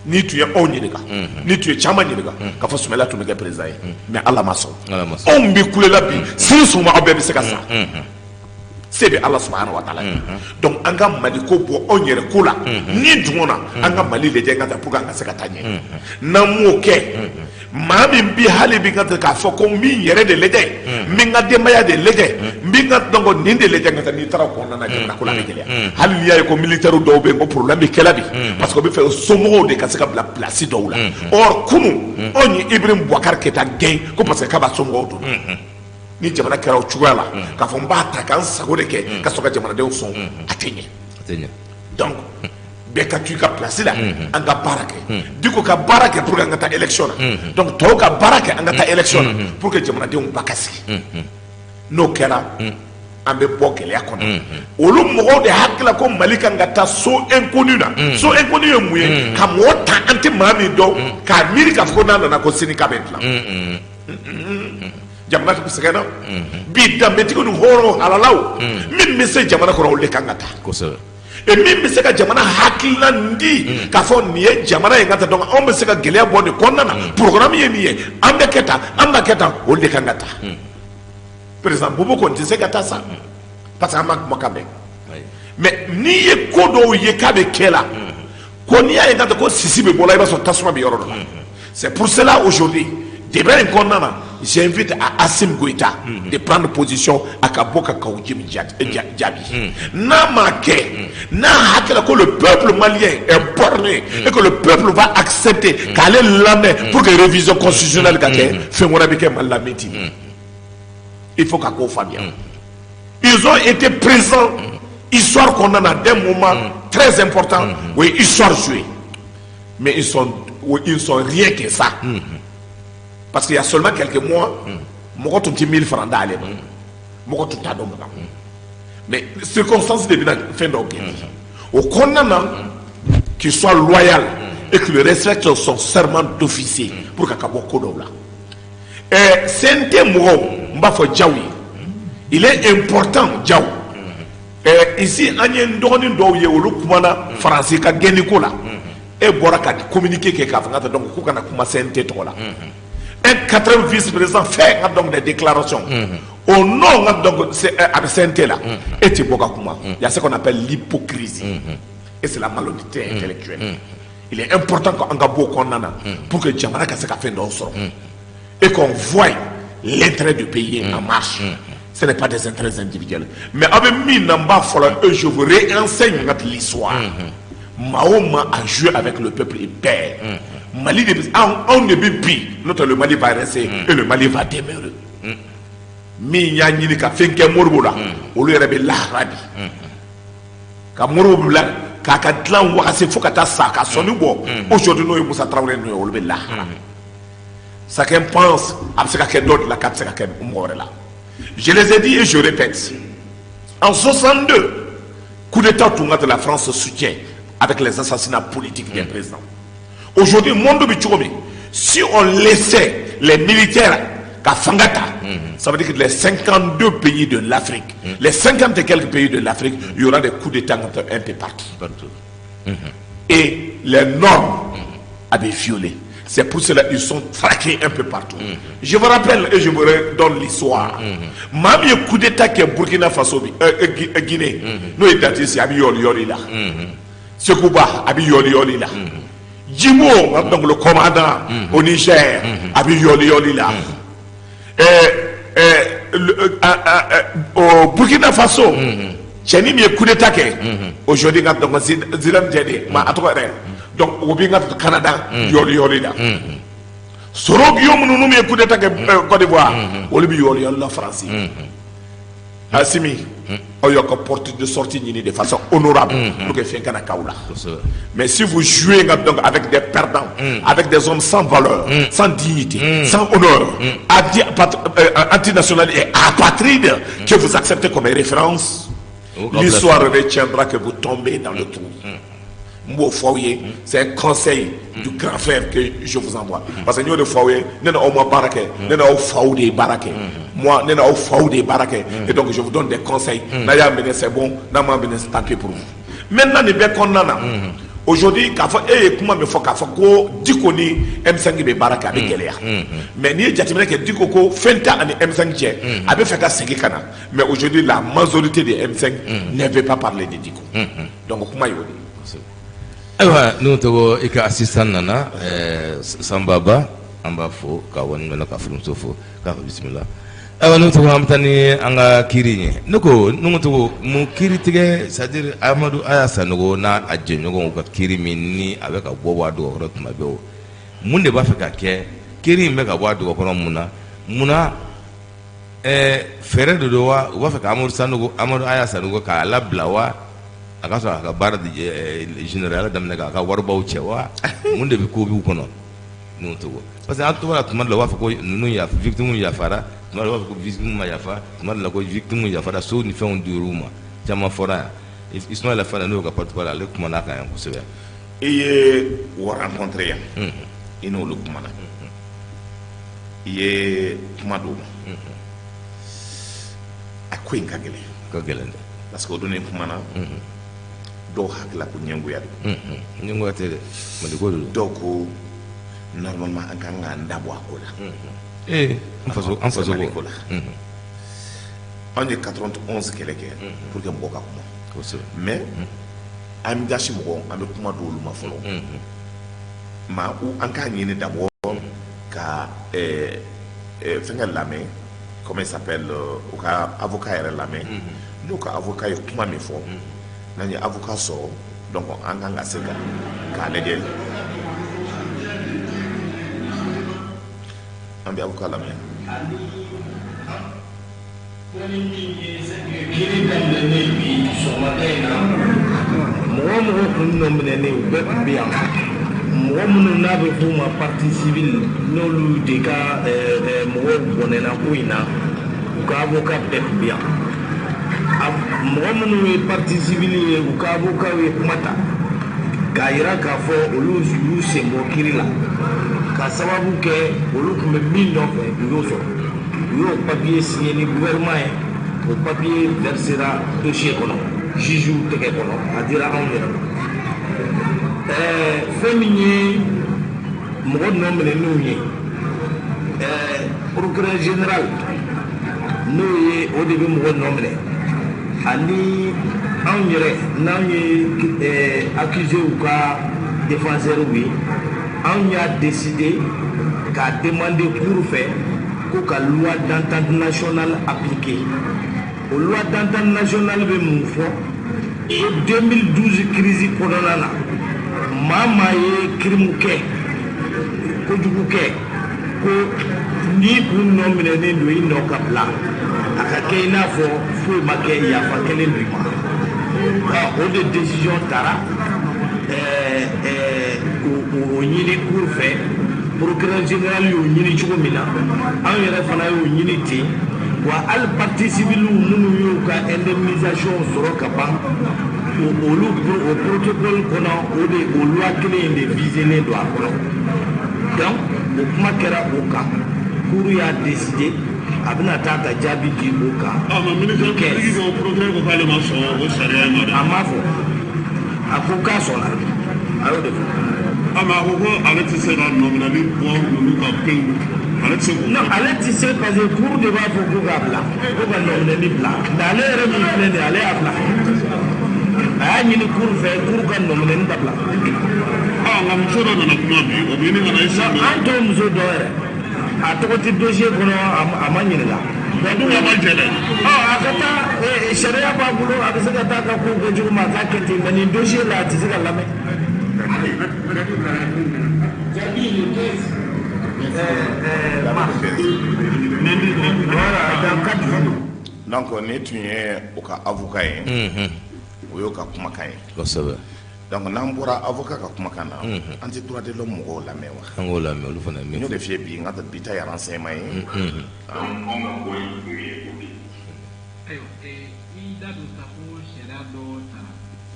N'i tun ye anw ɲininka, n'i tun ye caman ɲininka k'a fɔ Sumala tun bɛ kɛ président ye, mais Ala ma sɔn. Ala ma sɔn. Anw bɛ kulela bi, sini sɔgɔma aw bɛɛ bɛ se ka sa, se bɛ Ala subahana wa taala ye. Donc an ka Mali ko bɔ anw yɛrɛ ko la ni dungɔ na, an ka Mali lajɛ ka taa pour que an ka se ka taa ɲɛ. N'an m'o kɛ, maa min bi hali bi ka k'a fɔ ko n b'i yɛrɛ de lajɛ, n bɛ n ka denbaya de lajɛ, n bɛ n ka donc nin de lajɛ ka taa, n'i taara o kɔnɔna na, jamana ko la a bɛ gɛlɛya. Hali n'i y'a ye ko militaire dɔw bɛ yen ko problème bɛ kɛla bi, parce que o bɛ fɛ somɔgɔw de ka se ka bila place dɔw la. Or kunun anw ye Ibrahim Boubacar Keïta gɛn ko parce que k'a b'a somɔgɔw dɔn. Ni jamana kɛra o cogoya la, k'a fɔ n b'a ta k'an sago de kɛ ka sɔrɔ ka jamanadenw sɔn, a tɛ ɲɛ. A tɛ ɲɛ. Donc bɛɛ ka to i ka place la, an ka baara kɛ. Diko ka baara kɛ pour que an ka taa élection na, donc tɔw ka baara kɛ, an ka taa élection na pour que jamanadenw ba ka sigi. N'o kɛra, an bɛ bɔ gɛlɛya kɔnɔ. Olu mɔgɔw de hakili la ko Mali kan ka taa saut inconnu na. Saut inconnu ye mun ye? Ka mɔgɔ ta, an tɛ maa min dɔn, k'a miiri k'a fɔ ko n'a nana ko sini k'a bɛ dilan. Jamana sɛgɛnna bi, danbetigiw ni hɔrɔn halalaw min bɛ se jamana kɔnɔ, olu de kan ka taa. Et min bɛ se ka jamana hakilina di k'a fɔ nin ye jamana ye ka taa, donc anw bɛ se ka gɛlɛya bɔ nin kɔnɔna na, programme ye nin ye, an bɛ kɛ tan, an b'a kɛ tan, olu de kan ka taa. Président Bobo kɔni tɛ se ka taa sa, parce que an ma kumakan mɛn. Mais n'i ye ko dɔw ye k'a bɛ kɛ la, ko n'i y'a ye ka taa ko sisi bɛ bɔ la, i b'a sɔrɔ tasuma bɛ yɔrɔ dɔ la. C'est pour cela aujourd'hui Débat in kɔnɔna na, j'invite à Assimi Goïta de prendre position, a ka bɔ ka Kaou Djim jaabi. N'a m'a kɛ, n'a hakili ko le peuple malien est borné et que le peuple va accepter k'ale lamɛn pour que révision constitutionnelle ka kɛ, fɛn wɛrɛ bɛ kɛ Mali la min ti. Il faut k'a k'o faamuya. Ils ont été présents histoire kɔnɔna na des moments très importants, o ye histoire jouée, mais ils sont rien que ça, parce qu'il y a seulement quelques mois, mɔgɔ tun tɛ 1000 francs d'ale ma, mɔgɔ tun t'a dɔn mɔgɔ, mais circonstance de bɛna fɛn dɔw kɛ o kɔnɔna na. Qu'il soit loyal et qu'il respecte son serment d'officier pour que ka bɔ ko dɔw la. CNT mɔgɔw, n b'a fɔ Diaw ye, il est important, Diaw, ici an ye n dɔgɔnin dɔw ye, olu kumana Faransi ka gɛnni ko la. E bɔra ka communiqué kɛ k'a fɔ n ka taa, donc k'u kana kuma CNT tɔgɔ la. Un quatrième vice-président fait n ka donc des déclarations au nom n ka donc a bɛ CNT la, e tɛ bɔ ka kuma. Il y a ce qu'on appelle l'hypocrisie et c'est la malhonnêteté intellectuelle. Il est important qu'an ka bɔ o kɔnɔna na pour que jamana ka se ka fɛn dɔw sɔrɔ et qu'on voie l'intérêt du pays en marche. Ce n'est pas des intérêts individuels. Mais aw bɛ min na, n b'a fɔlɔ et je vous réenseigne l'histoire. Maa o maa a joué avec le peuple, il perd. Mali de bɛ anw de bɛ bi, n'o tɛ le Mali va rester et le Mali va demeurer. Min y'a ɲini ka fɛn kɛ Modibo la, olu yɛrɛ bɛ lahara bi. Ka Modibo bila k'a ka dilan wagase fo ka taa sa ka sɔnni bɔ. Aujourd'hui n'o ye Musa Tarawele ninnu ye, olu bɛ lahara. Chacun pense a bɛ se ka kɛ dɔ de la k'a bɛ se ka kɛ mɔgɔ wɛrɛ la. Je les ai dit et je répète. En 62, coup d'État tun ka la France soutient avec les assassinats politiques des présidents. Aujourd'hui, monde bɛ cogo min, si on laissait les militaires ka fanga ta, ça veut dire que les 52 pays de l'Afrique, les 50 et quelques pays de l'Afrique, il y aura des coups d'État un peu partout. Partout. Et les normes avaient violé. C'est pour cela qu'ils sont traqués un peu partout. Je vous rappelle et je vous redonne l'histoire. Maa min ye coup d'État kɛ Burkina Faso bi, Guinée, n'o ye Dadis ye, a bɛ yɔli yɔli la. Sekouba a bɛ yɔli yɔli la. Djibo, donc le commandant au Niger, a bɛ yɔli yɔli la. Au Burkina Faso, cɛnin min ye coup d'État kɛ, aujourd'hui nka donc Zidane Diɛde, ma a tɔgɔ yɛrɛ, donc o bɛ n ka Canada yɔli yɔli la. Soro Guillaume ninnu min ye coup d'État kɛ Côte d'Ivoire, olu bɛ yɔli yɔli la France. Assimi, aw y'aw ka porte de sortie ɲini de façon honorable pour que fɛn kana k'aw la. Mais si vous jouez donc avec des perdants, avec des hommes sans valeur, sans dignité, sans honneur, antinational et apatride, que vous acceptez comme référence, l'histoire retiendra que vous tombez dans le trou. N b'o fɔ aw ye, c'est un conseil du grand frère que je vous envoie, parce que n y'o de fɔ aw ye, ne n'aw ma baara kɛ, ne n'aw faw de ye baara kɛ. Moi, ne n'aw faw de ye baara kɛ et donc je vous donne des conseils. N'a y'a minɛ, c'est bon, n'a m'a minɛ, tant pis pour vous. Maintenant, nin bɛɛ kɔnɔna na, aujourd'hui, k'a fɔ e ye kuma min fɔ k'a fɔ ko Diko ni M5 bɛ baara kɛ, a bɛ gɛlɛya. Mais n'i ye jateminɛ kɛ, Diko ko fɛn tɛ ani M5 cɛ, a bɛ fɛ ka segin ka na, mais aujourd'hui la majorité des M5 ne veut pas parler de Diko. Donc kuma y'o de ye. Ayiwa, n'o tɔgɔ i ka assistant nana, Sanba Ba, an b'a fo ka waleɲuman ka furumuso fo k'a fɔ bisimila. Ayiwa, n'o tɔgɔ an bɛ taa ni an ka kiiri ye. Ne ko n'o tɔgɔ mun kiiri tigɛ, c'est à dire Amadu Aya Sanogo n'a a jɛɲɔgɔnw ka kiiri min ni a bɛ ka bɔ bɔ a dɔgɔkɔrɔ tuma bɛɛ, o mun de b'a fɛ ka kɛ? Kiiri in bɛ ka bɔ a dɔgɔkɔrɔ mun na? Munna fɛɛrɛ de don wa? U b'a fɛ ka Amadu Sanogo, Amadu Aya Sanogo k'a labila wa? A ka sɔrɔ a ka baara général daminɛ k'a ka waribaw cɛ wa? Mun de bɛ ko b'u kɔnɔ n'o tɔgɔ? Parce que an tɔgɔ la, tuma dɔ la u b'a fɔ ko ninnu yafa, victime yafara, tuma dɔ la u b'a fɔ ko victime ma yafa, tuma dɔ la ko victime yafara, so ni fɛnw dir'u ma, caman fɔra yan. Ismaïla Fana, n'o ka porte-parole, ale kumana a kan yan kosɛbɛ. I ye o rencontré yan, i n'olu kumana, i ye kuma d'u ma. A ko in ka gɛlɛn. Ka gɛlɛn dɛ. Parce que o don ni kumana, dɔw hakilila ko ɲɛngoya don. Ɲɛngoya tɛ dɛ, Maliko de don. Dɔw ko normalement an kan k'an da bɔ a ko la. Ee, an faso, an faso. Ko la, anw ye 91 kɛlɛ kɛ pour que mɔgɔw ka kuma. Mais an gasi mɔgɔ, an bɛ kuma d'olu ma fɔlɔ. Maa, an k'a ɲini d'abord Ka fɛnkɛ lamɛn, comment il s'appelle, u ka avocat yɛrɛ lamɛn. N'u ka avocat ye kuma min fɔ, n'an ye avocat sɔrɔ, donc an kan ka se ka k'a lajɛ. An bɛ avocat lamɛn. Kiri daminɛnen bi sɔgɔmada in na, mɔgɔ o mɔgɔ kun nɔ minɛnen, u bɛɛ tun bɛ yan. Mɔgɔ minnu n'a bɛ f'u ma partie civile, n'olu de ka mɔgɔw bɔnɛna ko in na, u ka avocat bɛɛ tun bɛ yan. Mɔgɔ minnu ye partie civile ye, u ka avocat ye kuma ta k'a yira k'a fɔ olu y'u sen bɔ kiri la, ka sababu kɛ olu tun bɛ min nɔfɛ, u y'o sɔrɔ. U y'o papier signé ni gouvernement ye. O papier versera dossier kɔnɔ, juge tɛgɛ kɔnɔ, a dira anw yɛrɛ ma. Fɛn min ye mɔgɔ nɔ minɛnenw ye, procureur général, n'o ye o de bɛ mɔgɔ nɔ minɛ, ani anw yɛrɛ n'anw ye accusé ka défenseur ye, anw y'a décidé k'a demander cour fɛ ko ka loi d'entente nationale appliquer. O loi d'entente nationale bɛ mun fɔ? Ko 2012 crise kɔnɔna na, maa maa ye crime kɛ, kojugu kɛ, ko n'i kun nɔ minɛnen don, i nɔ ka bila, a ka kɛ i n'a fɔ foyi ma kɛ, yafa kɛlen don i ma. O de décision tara k'o ɲini cour fɛ. Procureur général y'o ɲini cogo min na, anw yɛrɛ fana y'o ɲini ten. Wa hali partie civile minnu y'u ka indemnisation sɔrɔ ka ban, olu o protocole kɔnɔ, o de o loi kelen in de visélen don a kɔnɔ. Donc o kuma kɛra o kan, cour y'a décidé, a bɛna taa ka jaabi di o kan. Ah, mais ministre public ko, procureur ko k'ale ma sɔn o sariya in ma dɛ. A m'a fɔ, a ko k'a sɔnna, a y'o de fɔ. Ah, mais a ko ko ale tɛ se ka nɔminɛli bɔ ninnu kan pewu, ale tɛ se k'o. Non, ale tɛ se, parce que cour de b'a fɔ ko k'a bila, ko ka nɔminɛli bila. Mais ale yɛrɛ min filɛ nin ye, ale y'a bila, a y'a ɲini cour fɛ, cour ka nɔminɛli dabila. Ah, nka muso dɔ nana kuma bi, o bɛ ɲini ka na i sigi. An t'o muso dɔn yɛrɛ, a tɔgɔ tɛ dossier kɔnɔ, a ma ɲininka. Wa dun ma jɛ dɛ. Ɔ, a ka taa, sariya b'a bolo, a bɛ se ka taa ka ko kɛ cogo min, a k'a kɛ ten, mais nin dossier la, a tɛ se ka lamɛn. Jaabi le 15 mars. Voilà, dans 4 jours. Donc nin tun ye o ka avocat ye, o y'o ka kumakan ye. Donc n'an bɔra avocat ka kumakan na, an tɛ droit de l'homme mɔgɔw lamɛn wa? An k'o lamɛn, olu fana ye min N y'o de f'i ye bi, n ka bi ta ye renseignement ye. Anw ka ko in kun ye o de ye. Ayiwa, i da don sa ko sariya dɔ tara.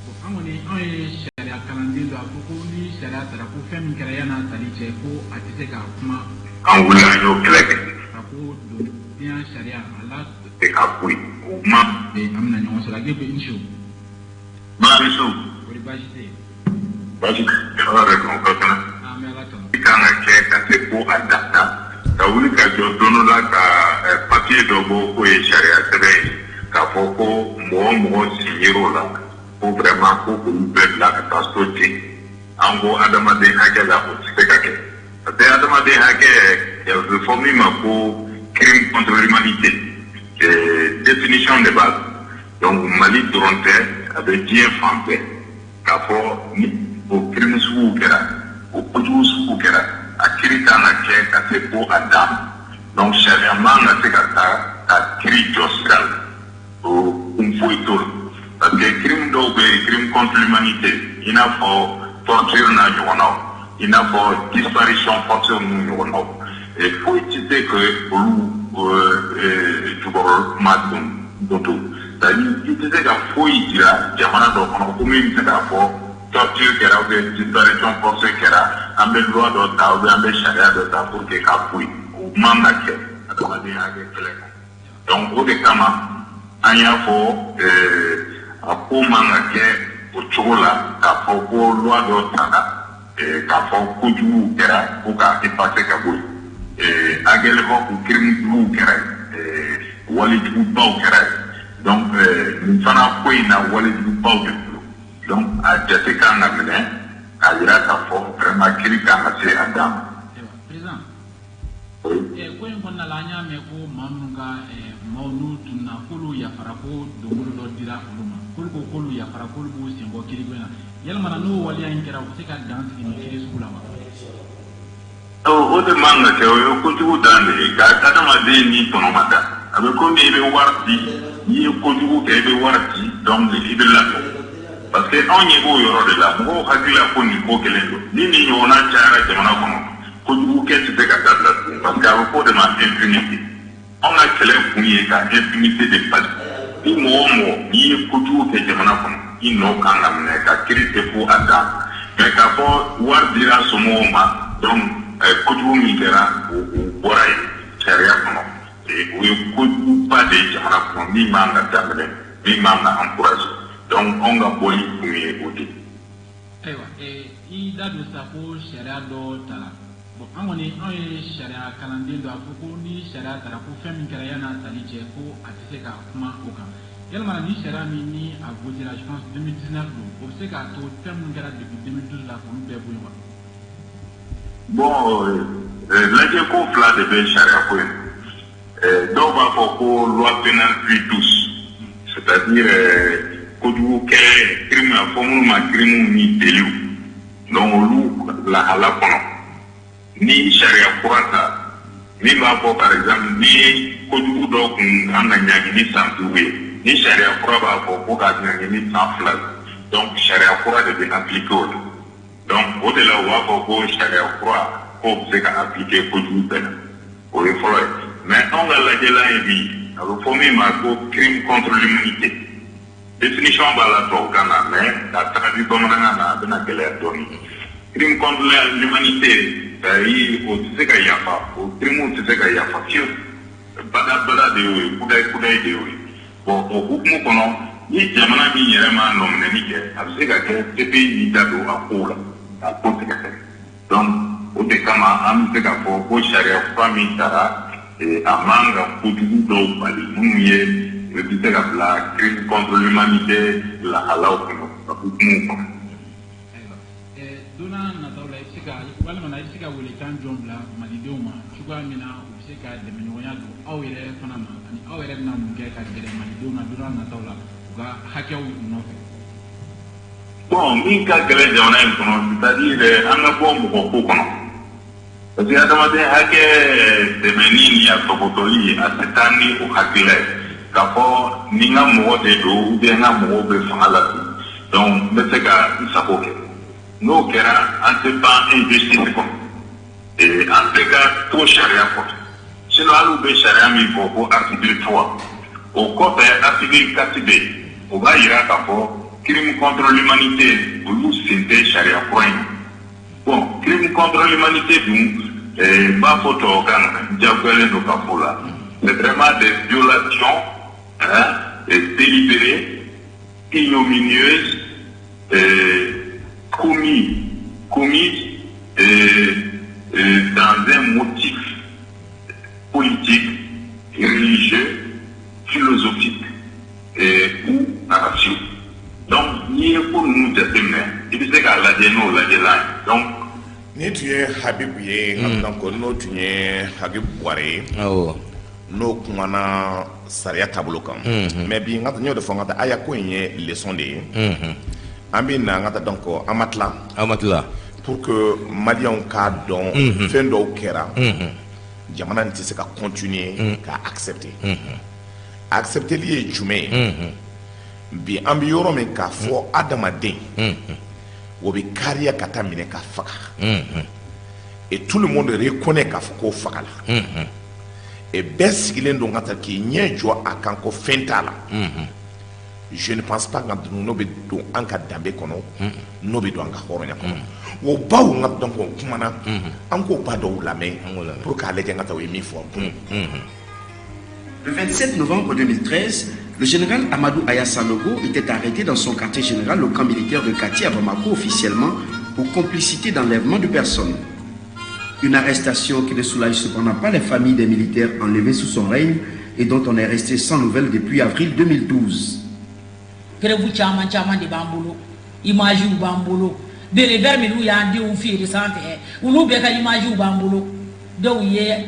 Bon, an kɔni, anw ye sariya kalanden dɔ, a ko ko ni sariya tara, ko fɛn min kɛra yan'a tali cɛ, ko a tɛ se ka kuma. An wulila, an y'o kɛlɛ kɛ. A ko don diɲɛ sariya a la Se ka bɔ yen o kuma. An bɛna ɲɔgɔn sɔrɔ a bɛ i su. Baasi su. O de baasi tɛ yen. Baasi ala yɛrɛ dɔn ka kɛnɛ. An bɛ Ala tanu. I kan ka kɛ ka se ko a dan na, ka wuli ka jɔ don dɔ la ka papiye dɔ bɔ k'o ye sariya sɛbɛn ye, k'a fɔ ko mɔgɔ o mɔgɔ signera o la, ko vraiment ko k'olu bɛɛ bila ka taa so ten. An ko adamaden hakɛ la, o tɛ se ka kɛ, parce que adamaden hakɛ, a bɛ fɔ min ma ko crime contre l'humanité, définition de b'a la. Donc Mali dɔrɔn tɛ, a bɛ diɲɛ fan bɛɛ, k'a fɔ ni o crime suguw kɛra, o kojugu suguw kɛra, a kiri kan ka kɛ ka se ko a dan. Donc sariya man ka se ka taa ka kiri jɔ sira la, o kun foyi t'o la, parce que crime dɔw bɛ yen, crime contre l'humanité, i n'a fɔ torture n'a ɲɔgɔnnaw, i n'a fɔ disparition forcée n'u ɲɔgɔnnaw, foyi tɛ se que olu jukɔrɔ ma don don. C'est-à-dire i tɛ se ka foyi jira jamana dɔ kɔnɔ ko min bɛ se k'a fɔ torture kɛra ou bien disparition forcée kɛra, an bɛ loi dɔ ta ou bien an bɛ sariya dɔ ta pour que k'a bɔ yen. O man ka kɛ adamadenya hakɛ kɛlɛ kan. Donc o de kama an y'a fɔ, a ko man ka kɛ o cogo la, k'a fɔ ko loi dɔ tara k'a fɔ kojuguw kɛra, ko k'a effacer ka bɔ yen. À l'époque, crime juguw kɛra yen, walejugubaw kɛra yen. Donc nin fana ko in na, walejugubaw de bolo. Donc a jate kan ka minɛ k'a yira k'a fɔ vraiment kiri kan ka se a dan ma. Ayiwa, président. Ko in kɔnɔna la, an y'a mɛn ko maa minnu ka maaw n'u tununa, k'olu yafara, ko donbolo dɔ dira olu ma, k'olu ko k'olu yafara, k'olu b'u sen bɔ kiiriko in na. Yalima n'o waleya in kɛra, u bɛ se ka dan sigi nin kiiri sugu la wa? O de man ka kɛ. O ye kojugu dan de ye ka adamaden ni tɔnɔ ma da. A bɛ komi i bɛ wari di, n'i ye kojugu kɛ, i bɛ wari di, donc i bɛ latɔ, parce que anw ɲɛ b'o yɔrɔ de la. Mɔgɔw hakili la ko nin ko kelen don. Ni nin ɲɔgɔnna cayara jamana kɔnɔ, kojugu kɛ tɛ se ka dabila tugun, parce que a bɛ fɔ o de ma impunité. Anw ka kɛlɛ kun ye ka impunité de bali. Ni mɔgɔ o mɔgɔ n'i ye kojugu kɛ jamana kɔnɔ, i nɔ kan ka minɛ ka kiiri tɛ fo a dan. Mais k'a fɔ wari dira somɔgɔw ma, donc kojugu min kɛra, o bɔra yen sariya kɔnɔ, o ye kojuguba de ye jamana kɔnɔ, min man ka daminɛ, min man ka encourager. Donc anw ka bɔli kun ye o de ye. Ayiwa, i da don sa ko sariya dɔ tara. Bon, an kɔni, anw ye sariya kalanden dɔ, a fɔ ko ni sariya tara, ko fɛn min kɛra yan'a tali cɛ, ko a tɛ se ka kuma o kan. Yalima ni sariya min ni a votera, je pense 2019 don, o bɛ se k'a to fɛn minnu kɛra depuis 2012 la, k'olu bɛɛ bɔ yen wa? Bon, lajɛ ko fila de bɛ sariya ko in. Dɔw b'a fɔ ko loi pénale plus douce, c'est-à-dire kojugu kɛ, crime, a fɔ minnu ma crime ni délits, donc olu lahala kɔnɔ, ni sariya kura ta min b'a fɔ, par exemple, ni kojugu dɔ kun kan ka ɲangi ni san 5 ye, ni sariya kura b'a fɔ ko k'a ɲangi ni san 2 ye, donc sariya kura de bɛ appliquer o la. Donc o de la u b'a fɔ ko sariya kura k'o bɛ se ka appliquer kojugu bɛɛ la. O ye fɔlɔ ye. Mais anw ka lajɛlan ye min ye, a bɛ fɔ min ma ko crime contre l'humanité. Définition b'a la tubabukan na, mais k'a traduit bamanankan na, a bɛna gɛlɛya dɔɔnin. Crime contre l'humanité, c'est-à-dire o tɛ se ka yafa, o crime tɛ se ka yafa fiyewu, badabada de y'o ye, kudayi kudayi de y'o ye. Bon, o hukumu kɔnɔ, ni jamana min yɛrɛ ma nɔminɛli kɛ, a bɛ se ka kɛ CPI y'i da don a kow la k'a ko sɛgɛsɛgɛ. Donc o de kama an bɛ se k'a fɔ ko sariya kura min tara, a man ka kojugu dɔw bali minnu ye o bɛ se ka bila crime contre l'humanité lahalaw kɔnɔ, a hukumu kɔnɔ. Ayiwa, don n'a nataw la, i bɛ se ka walima i bɛ se ka welekan jɔn bila malidenw ma cogoya min na u bɛ se ka dɛmɛɲɔgɔnya don aw yɛrɛ fana ma, ani aw yɛrɛ bɛna mun kɛ ka gɛrɛ malidenw na don n'a nataw la u ka hakɛw nɔfɛ? Bon, min ka gɛlɛn jamana in kɔnɔ, c'est-à-dire an ka bɔ mɔgɔ ko kɔnɔ, parce que adamaden hakɛ dɛmɛni ni a tɔpɔtɔli, a tɛ taa ni o hakilila ye k'a fɔ ni n ka mɔgɔ de don ou bien n ka mɔgɔw bɛ fanga la bi, donc n bɛ se ka n sago kɛ. N'o kɛra, an tɛ ban injustice kɔnɔ. An bɛɛ ka to sariya kɔfɛ. Sinon hali u bɛ sariya min fɔ ko article 3, o kɔfɛ article 4 bɛ yen, o b'a yira k'a fɔ crime contre l'humanité, olu sen tɛ sariya kura in na. Bon, crime contre l'humanité dun, n b'a fɔ tubabukan na, diyagoyalen don ka fɔ la, c'est vraiment des violations, hein, délibérées, ignominieuses, commises dans un motif politique, religieux, philosophique ou raciaux. Donc n'i ye ko ninnu jateminɛ, i bɛ se k'a lajɛ n'o lajɛlan ye. Donc Ni tun ye Habibu ye, donc n'o tun ye Habibu Buware ye, n'o kumana sariya taabolo kan. Mais bi n ka n y'o de fɔ, n ka taa aya ko in ye leçon de ye. An bɛ na n ka taa, donc an ma tila. An ma tila. Pour que maliyɛnw k'a dɔn, fɛn dɔw kɛra jamana in tɛ se ka continuer k'a accepter. Accepteli ye jumɛn ye? Bi an bɛ yɔrɔ min k'a fɔ, adamaden o bɛ kariya ka taa minɛ ka faga, et tout le monde reconnaît k'a fɔ k'o fagala, et bɛɛ sigilen don ka taa k'i ɲɛ jɔ a kan ko fɛn t'a la. Je ne pense pas nka n'o bɛ don an ka danbe kɔnɔ, n'o bɛ don an ka hɔrɔnya kɔnɔ. O baw n ka donc o kumana, an k'o ba dɔw lamɛn pour k'a lajɛ n ka taa o ye min fɔ kunun. Le 27 novembre 2013, le général Amadou Aya Sanogo était arrêté dans son quartier général au camp militaire de Kati à Bamako, officiellement pour complicité d'enlèvement de personnes. Une arrestation qui ne soulage cependant pas les familles des militaires enlevés sous son règne et dont on est resté sans nouvelles depuis avril 2012. Preuve caman caman de b'an bolo, imagew b'an bolo. Béret vert minnu y'an denw feere sanfɛ, olu bɛɛ ka imagew b'an bolo. Dɔw ye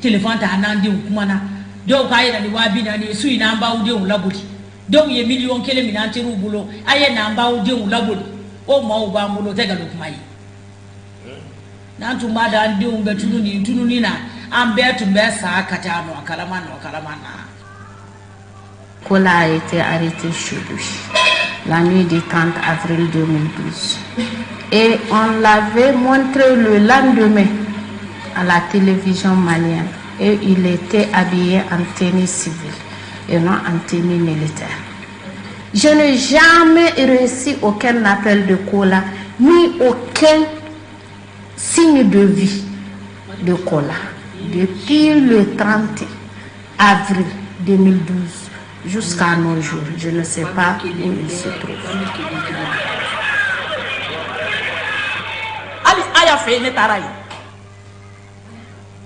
telefɔni ta an n'an denw kumana. Dɔw k'a ye na ni 40 000 ye, su in na an b'aw denw laboli. Dɔw ye 1 miliyɔn minɛ an teriw bolo, a ye na an b'aw denw laboli. O maaw b'an bolo, o tɛ nkalon kuma ye. N'an tun b'a dɔn an denw bɛ tununi tununi na, an bɛɛ tun bɛ sa ka taa nɔ kalama nɔ kalama na. Kola a été arrêté chez lui la nuit du 30 avril 2012. Et on l'avait montré le lendemain à la télévision malienne. Et il était habillé en tenue civile et non en tenue militaire. Je n'ai jamais reçu aucun appel de Kola, ni aucun signe de vie de Kola. Depuis le 30 avril 2012 jusqu'à nos jours, je ne sais pas où il se trouve. Hali Aya fɛ yen, ne taara yen,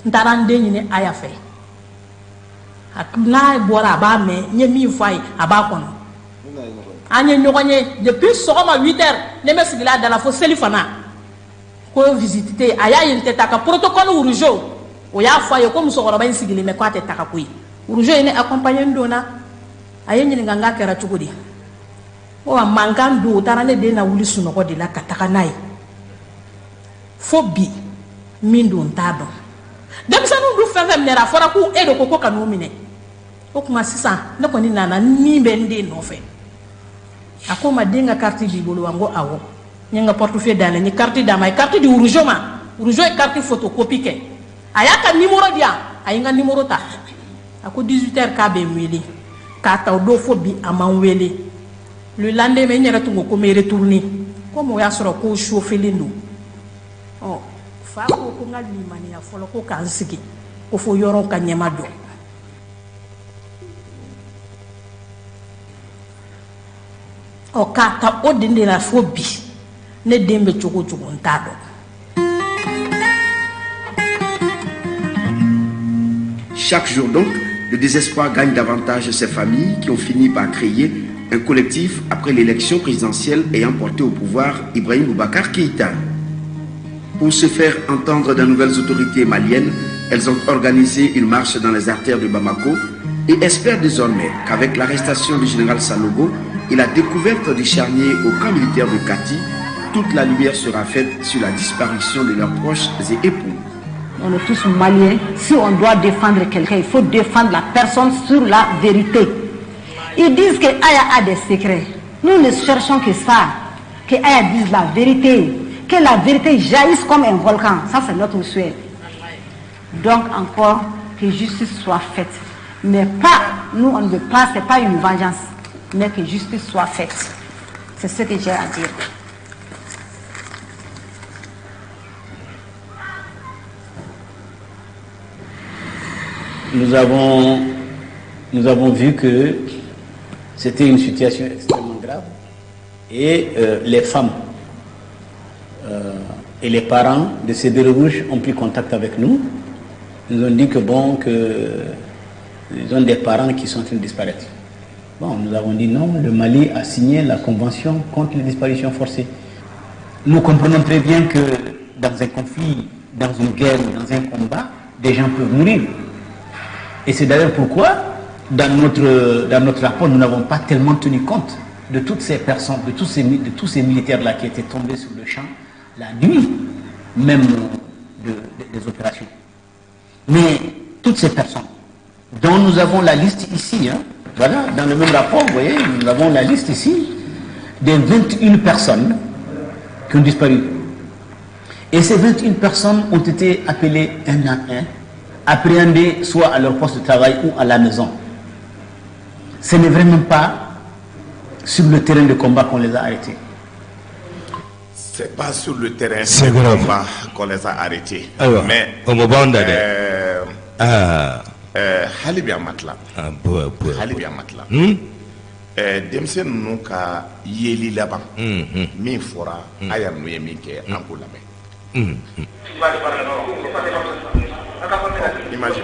n taara n den ɲini Aya fɛ. A n'a bɔra, a b'a mɛn n ye min fɔ a ye, a b'a kɔnɔ. An ye ɲɔgɔn ye depuis sɔgɔma 8 heures, ne bɛ sigila a da la fo seli fana ko visite tɛ yen. A y'a ye n tɛ taa ka protocole rougeau, o y'a fɔ a ye ko musokɔrɔba in sigilen bɛ, k'a tɛ taga koyi. Rougeau ye ne accompagner, n donna, a ye n ɲininka n k'a kɛra cogo di. Ko a mankan don, u taara ne den na wuli sunɔgɔ de la ka taga n'a ye. Fo bi, min don, n t'a dɔn. Denmisɛnninw dun fɛn fɛn minɛra, a fɔra ko e de ko ko ka n'u minɛ. O tuma sisan, ne kɔni nana min bɛ n den nɔfɛ. A ko ma, den ka carte b'i bolo wa? N ko awɔ. N ye n ka portefeuille dayɛlɛ, n ye carte d'a ma. A ye carte di rougeau ma, rougeau ye carte photocopie kɛ. A y'a ka numéro di yan, a ye n ka numéro ta. A ko 18 heures k'a bɛ n wele. K'a ta o don fo bi, a ma n wele. Le lendemain, n yɛrɛ tun ko ko n bɛ retourner, komi o y'a sɔrɔ ko chauffelen don. Ɔ fa ko ko n ka limaniya fɔlɔ, ko k'an sigi, ko fo yɔrɔ ka ɲɛma dɔn. Ɔ k'a ta o den de la fo bi, ne den bɛ cogo o cogo, n t'a dɔn. Chaque jour donc, le désespoir gagne davantage ces familles qui ont fini par créer un collectif après l'élection présidentielle ayant porté au pouvoir Ibrahim Boubacar Keïta. Pour se faire entendre des nouvelles autorités maliennes, elles ont organisé une marche dans les artères de Bamako et espèrent désormais qu'avec l'arrestation du général Sanogo et la découverte du charnier au camp militaire de Kati, toute la lumière sera faite sur la disparition de leurs proches et époux. On est tous maliens. Si on doit défendre quelqu'un, il faut défendre la personne sur la vérité. Ils disent que Aya a des secrets. Nous ne cherchons que ça, que Aya dise la vérité, que la vérité jaillisse comme un volcan. Ça, c'est notre souhait. Donc encore, que justice soit faite. Mais pas, nous, on ne veut pas, c'est pas une vengeance, mais que justice soit faite. C'est ce que j'ai à dire. Nous avons vu que c'était une situation extrêmement grave et les femmes et les parents de ces bérets rouges ont pris contact avec nous. Ils nous ont dit que bon, que ils ont des parents qui sont en train de disparaître. Bon, nous avons dit non, le Mali a signé la convention contre les disparitions forcées. Nous comprenons très bien que dans un conflit, dans une guerre ou dans un combat, des gens peuvent mourir. Et c'est d'ailleurs pourquoi, dans notre rapport, nous n'avons pas tellement tenu compte de toutes ces personnes, de tous ces militaires-là qui étaient tombés sur le champ la nuit même des opérations. Mais toutes ces personnes, dont nous avons la liste ici, hein, voilà, dans le même rapport, vous voyez, nous avons la liste ici des 21 personnes qui ont disparu. Et ces 21 personnes ont été appelées un à un, appréhendées soit à leur poste de travail ou à la maison. Ce n'est vraiment pas sur le terrain de combat qu'on les a arrêtés. C'est pas sur le terrain C'est de grave. Combat qu'on les a arrêtés. Ayiwa, Mais o ma b'anw da dɛ. Ah. Hali bi a ma tila. Ah, bɔ, bɔ, Hali bi a ma tila. Denmisɛn ninnu ka yeli laban min fɔra, Aya ninnu ye min kɛ, an k'o lamɛn. Imagine.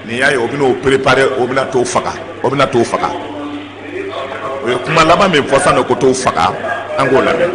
Nin y'a ye, o bɛn'o préparer, o bɛna t'o faga, o bɛna t'o faga. O ye kuma laban min fɔ sisan nɔ ko t'o faga, an k'o lamɛn.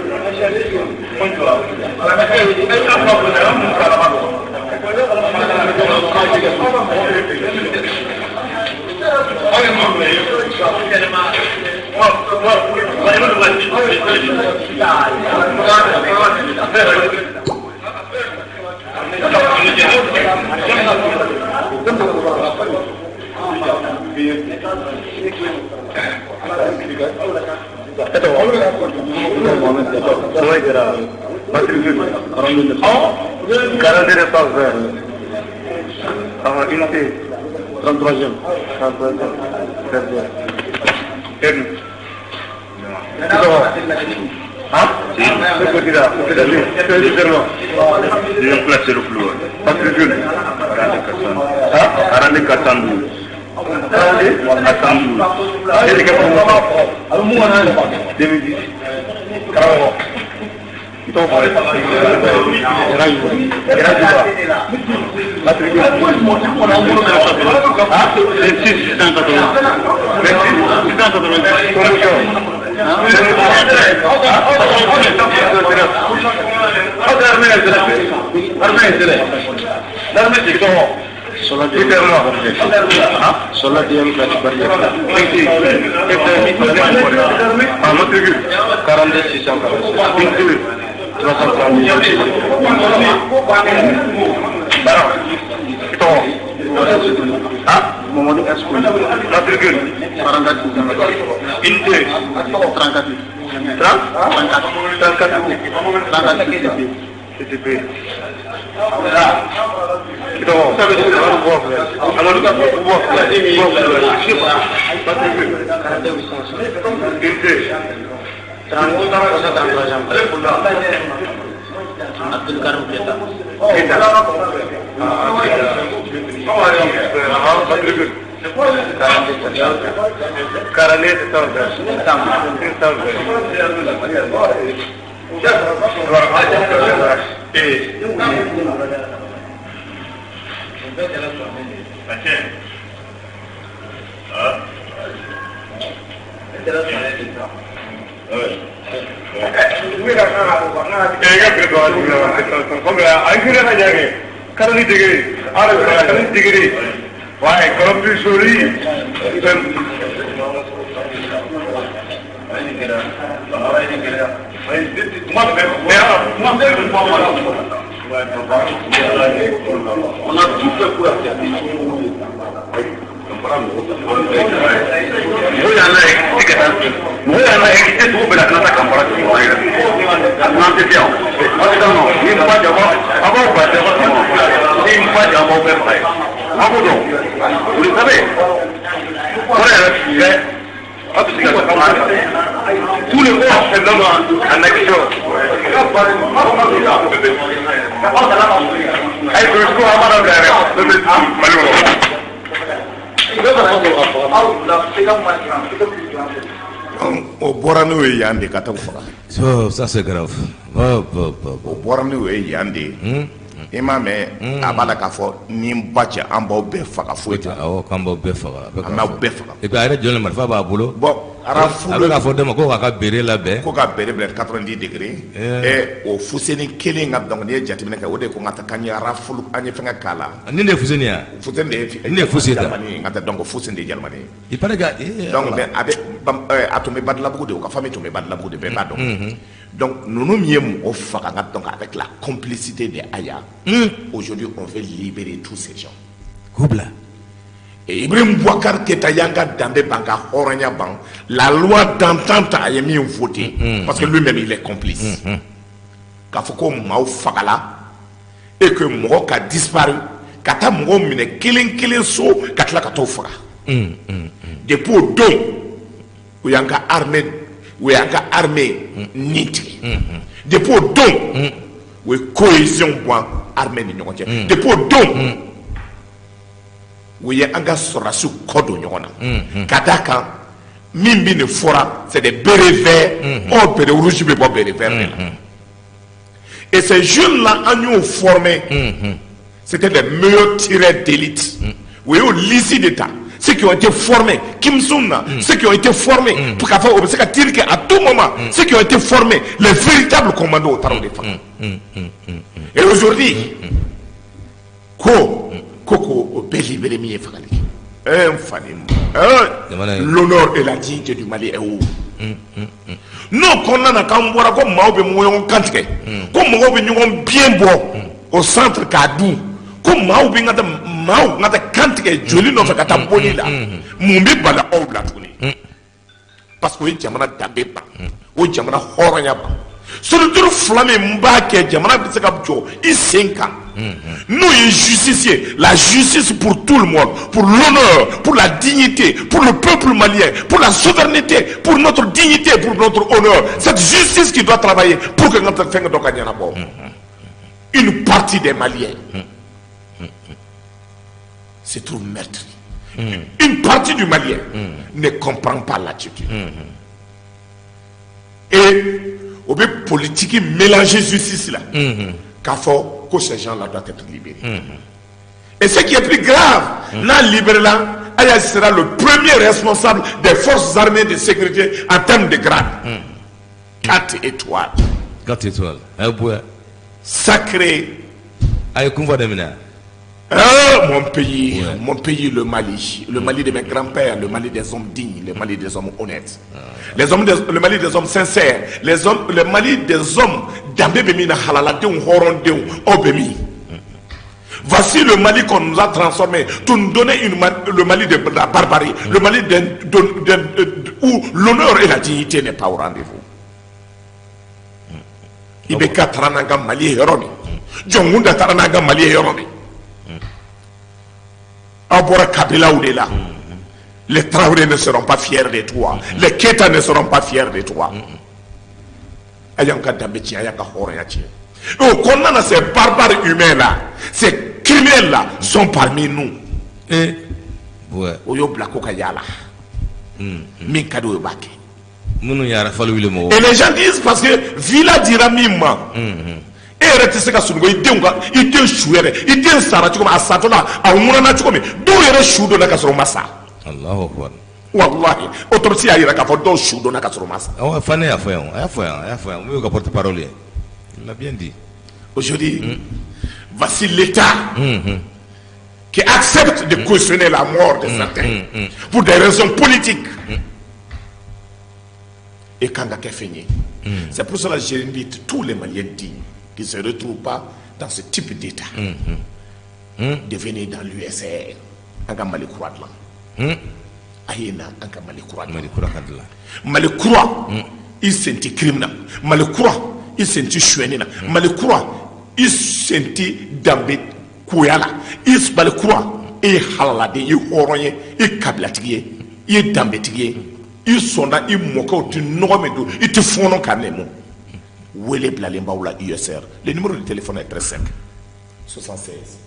O bɔra n'o ye yan de ka taa faga. Ça c'est grave. O bɔra n'o ye yan de ye. I m'a mɛn a b'a la k'a fɔ ni n ba cɛ an b'aw bɛɛ faga foyi t'a la. Awɔ k'an b'aw bɛɛ faga. An b'aw bɛɛ faga. Et puis a yɛrɛ jɔlen marifa b'a bolo. Bon arafu a bɛ k'a fɔ dɔ ma ko k'a ka bere labɛn. Ko ka bere bila 90 degrés. Ɛ o Fuseni kelen ka donc n'i ye jateminɛ kɛ o de ko n ka taa k'an ye rafulu an ye fɛngɛ k'a la. Nin de ye Fuseni ye wa? Fuseni de ye. Nin de ye Fuseni ye. N ka taa donc Fuseni de ye Jalimani ye. Il paraît que donc mais a bɛ a tun bɛ Badalabugu de o ka famille tun bɛ Badalabugu de bɛɛ b'a dɔn. Donc ninnu min ye mɔgɔ faga nka donc avec la complicité de Aya. Aujourd'hui on veut libérer tous ces gens. K'u bila. Et Ibrahim Boubacar Keïta y'an ka danbe ban ka hɔrɔnya ban la loi d'entente a ye min voté parce que lui-même il est complice. K'a fɔ ko maaw fagala et que mɔgɔ ka disparu ka taa mɔgɔw minɛ kelen kelen so ka tila ka t'o faga. Depuis o don u y'an ka armée u y'an ka armée ni tigɛ. Depuis o don u ye cohésion bɔ armée ni ɲɔgɔn cɛ. Depuis o don u ye an ka sɔrɔdasiw kɔ don ɲɔgɔn na. Ka d'a kan min bɛ nin fɔra c'est des bérets verts. Or béret rouge bɛ bɔ béret vert de la. Et ces jeunes-là an y'o formé. C'était des meilleurs tireurs d'élite. U y'o liste de ta. Ceux qui ont été formés, Kim Sung, ceux qui ont été formés pour k'a fɔ o bɛ se ka tir kɛ à tout moment, ceux qui ont été formés, les véritables commandos, o taara o de faga. Et aujourd'hui, ko o bɛɛ libéré, min ye fagali kɛ. Eh, n fani, eh, l'honneur et la dignité du Mali est où? N'o kɔnɔna na k'an bɔra ko maaw bɛ ɲɔgɔn kantigɛ, ko mɔgɔw bɛ ɲɔgɔn biɲɛ bɔ au centre k'a dun, ko maaw bɛ n ka taa maaw n ka taa kantigɛ joli nɔfɛ ka taa boli la, mun bɛ bala aw la tuguni? Parce que o ye jamana danbe ban, o ye jamana hɔrɔnya ban. Structure fila min b'a kɛ jamana bɛ se ka jɔ i sen kan, n'o ye justice ye, la justice pour tout le monde, pour l'honneur, pour la dignité, pour le peuple malien, pour la souveraineté, pour notre dignité, pour notre honneur, cette justice qui doit travailler pour que n ka fɛn dɔ ka ɲɛnabɔ. Une partie des Maliens se trouve meurtrie. Une partie du Malien ne comprend pas l'attitude. Et o bɛ politique mélanger justice la. K'a fɔ ko ces gens-là doivent être libérés. Et ce qui est plus grave, n'a libéré là, Aya sera le premier responsable des forces armées de sécurité en termes de grade. 4 étoiles. 4 étoiles. A ye bonya. Sacré. A ye kun fɔ daminɛ. Ah, mon pays, mon pays, le Mali, le Mali de mes grands-pères, le Mali des hommes dignes, le Mali des hommes honnêtes, le Mali des hommes sincères, le Mali des hommes danbe bɛ min na, halaladenw, hɔrɔndenw, aw bɛ min? Voici le Mali qu'on nous a transformé pour nous donner le Mali de la barbarie, le Mali où l'honneur et la dignité n'est pas au rendez-vous. IBK taara n'an ka Mali ye yɔrɔ min, Jɔnkunda taara n'an ka Mali ye yɔrɔ min, aw bɔra kabilaw de la. Les Traoré ne seront pas fiers de toi, les Keita ne seront pas fiers de toi. A y'an ka danbe tiɲɛ, a y'an ka hɔrɔnya tiɲɛ. O kɔnɔna na, ces barbares humains là, ces criminels là sont parmi nous. Eh, ouais. O y'o bila ko ka yaala, min ka di o ye, o b'a kɛ. Minnu ye rafale wuli mɔgɔw. Et les gens disent parce que villa dira min ma, e yɛrɛ tɛ se ka sunɔgɔ i denw ka i den su yɛrɛ, i den sara cogo min, a satɔ la, a ŋunana cogo min, dɔw yɛrɛ su donna ka sɔrɔ u ma sa. Allahu akbar. Walahi, autopsie y'a yira k'a fɔ dɔw su donna ka sɔrɔ u ma sa. Awɔ, Fane y'a fɔ yan, a y'a fɔ yan, a y'a fɔ yan. Mun y'u ka porte parole ye? Il l'a bien dit. Aujourd'hui, voici l'État qui accepte de cautionner la mort de certains pour des raisons politiques. Et kan ka kɛ fɛn ye. C'est pour cela que j'invite tous les Maliens dignes qui ne se retrouvent pas dans ce type d'État de venir dans l'USR. An ka Mali kura dilan. A ye na an ka Mali kura dilan. Mali kura ka dilan. Mali kura, i sen tɛ crime na. Mali kura, i sen tɛ sonyɛni na. Mali kura, i sen tɛ danbe koya la. I Mali kura, e ye halaladen, i ye hɔrɔn ye, i ye kabilatigi ye, i ye danbetigi ye, i sɔnna i mɔkɛw tɛ nɔgɔ min don, i tɛ fɔɔnɔ ka nɛmu. Wele bilalen b'aw la USR. Le numéro de téléphone est très simple: 76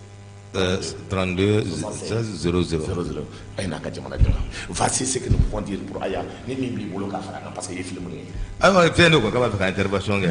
32 16 00. 00. A ye n'a ka jamana dilan. Voici ce que nous pouvons dire pour Aya. Ni min b'i bolo k'a fara a kan, parce que i ye film ye. Ayiwa, fɛn dɔ ko k'a b'a fɛ ka intervention kɛ,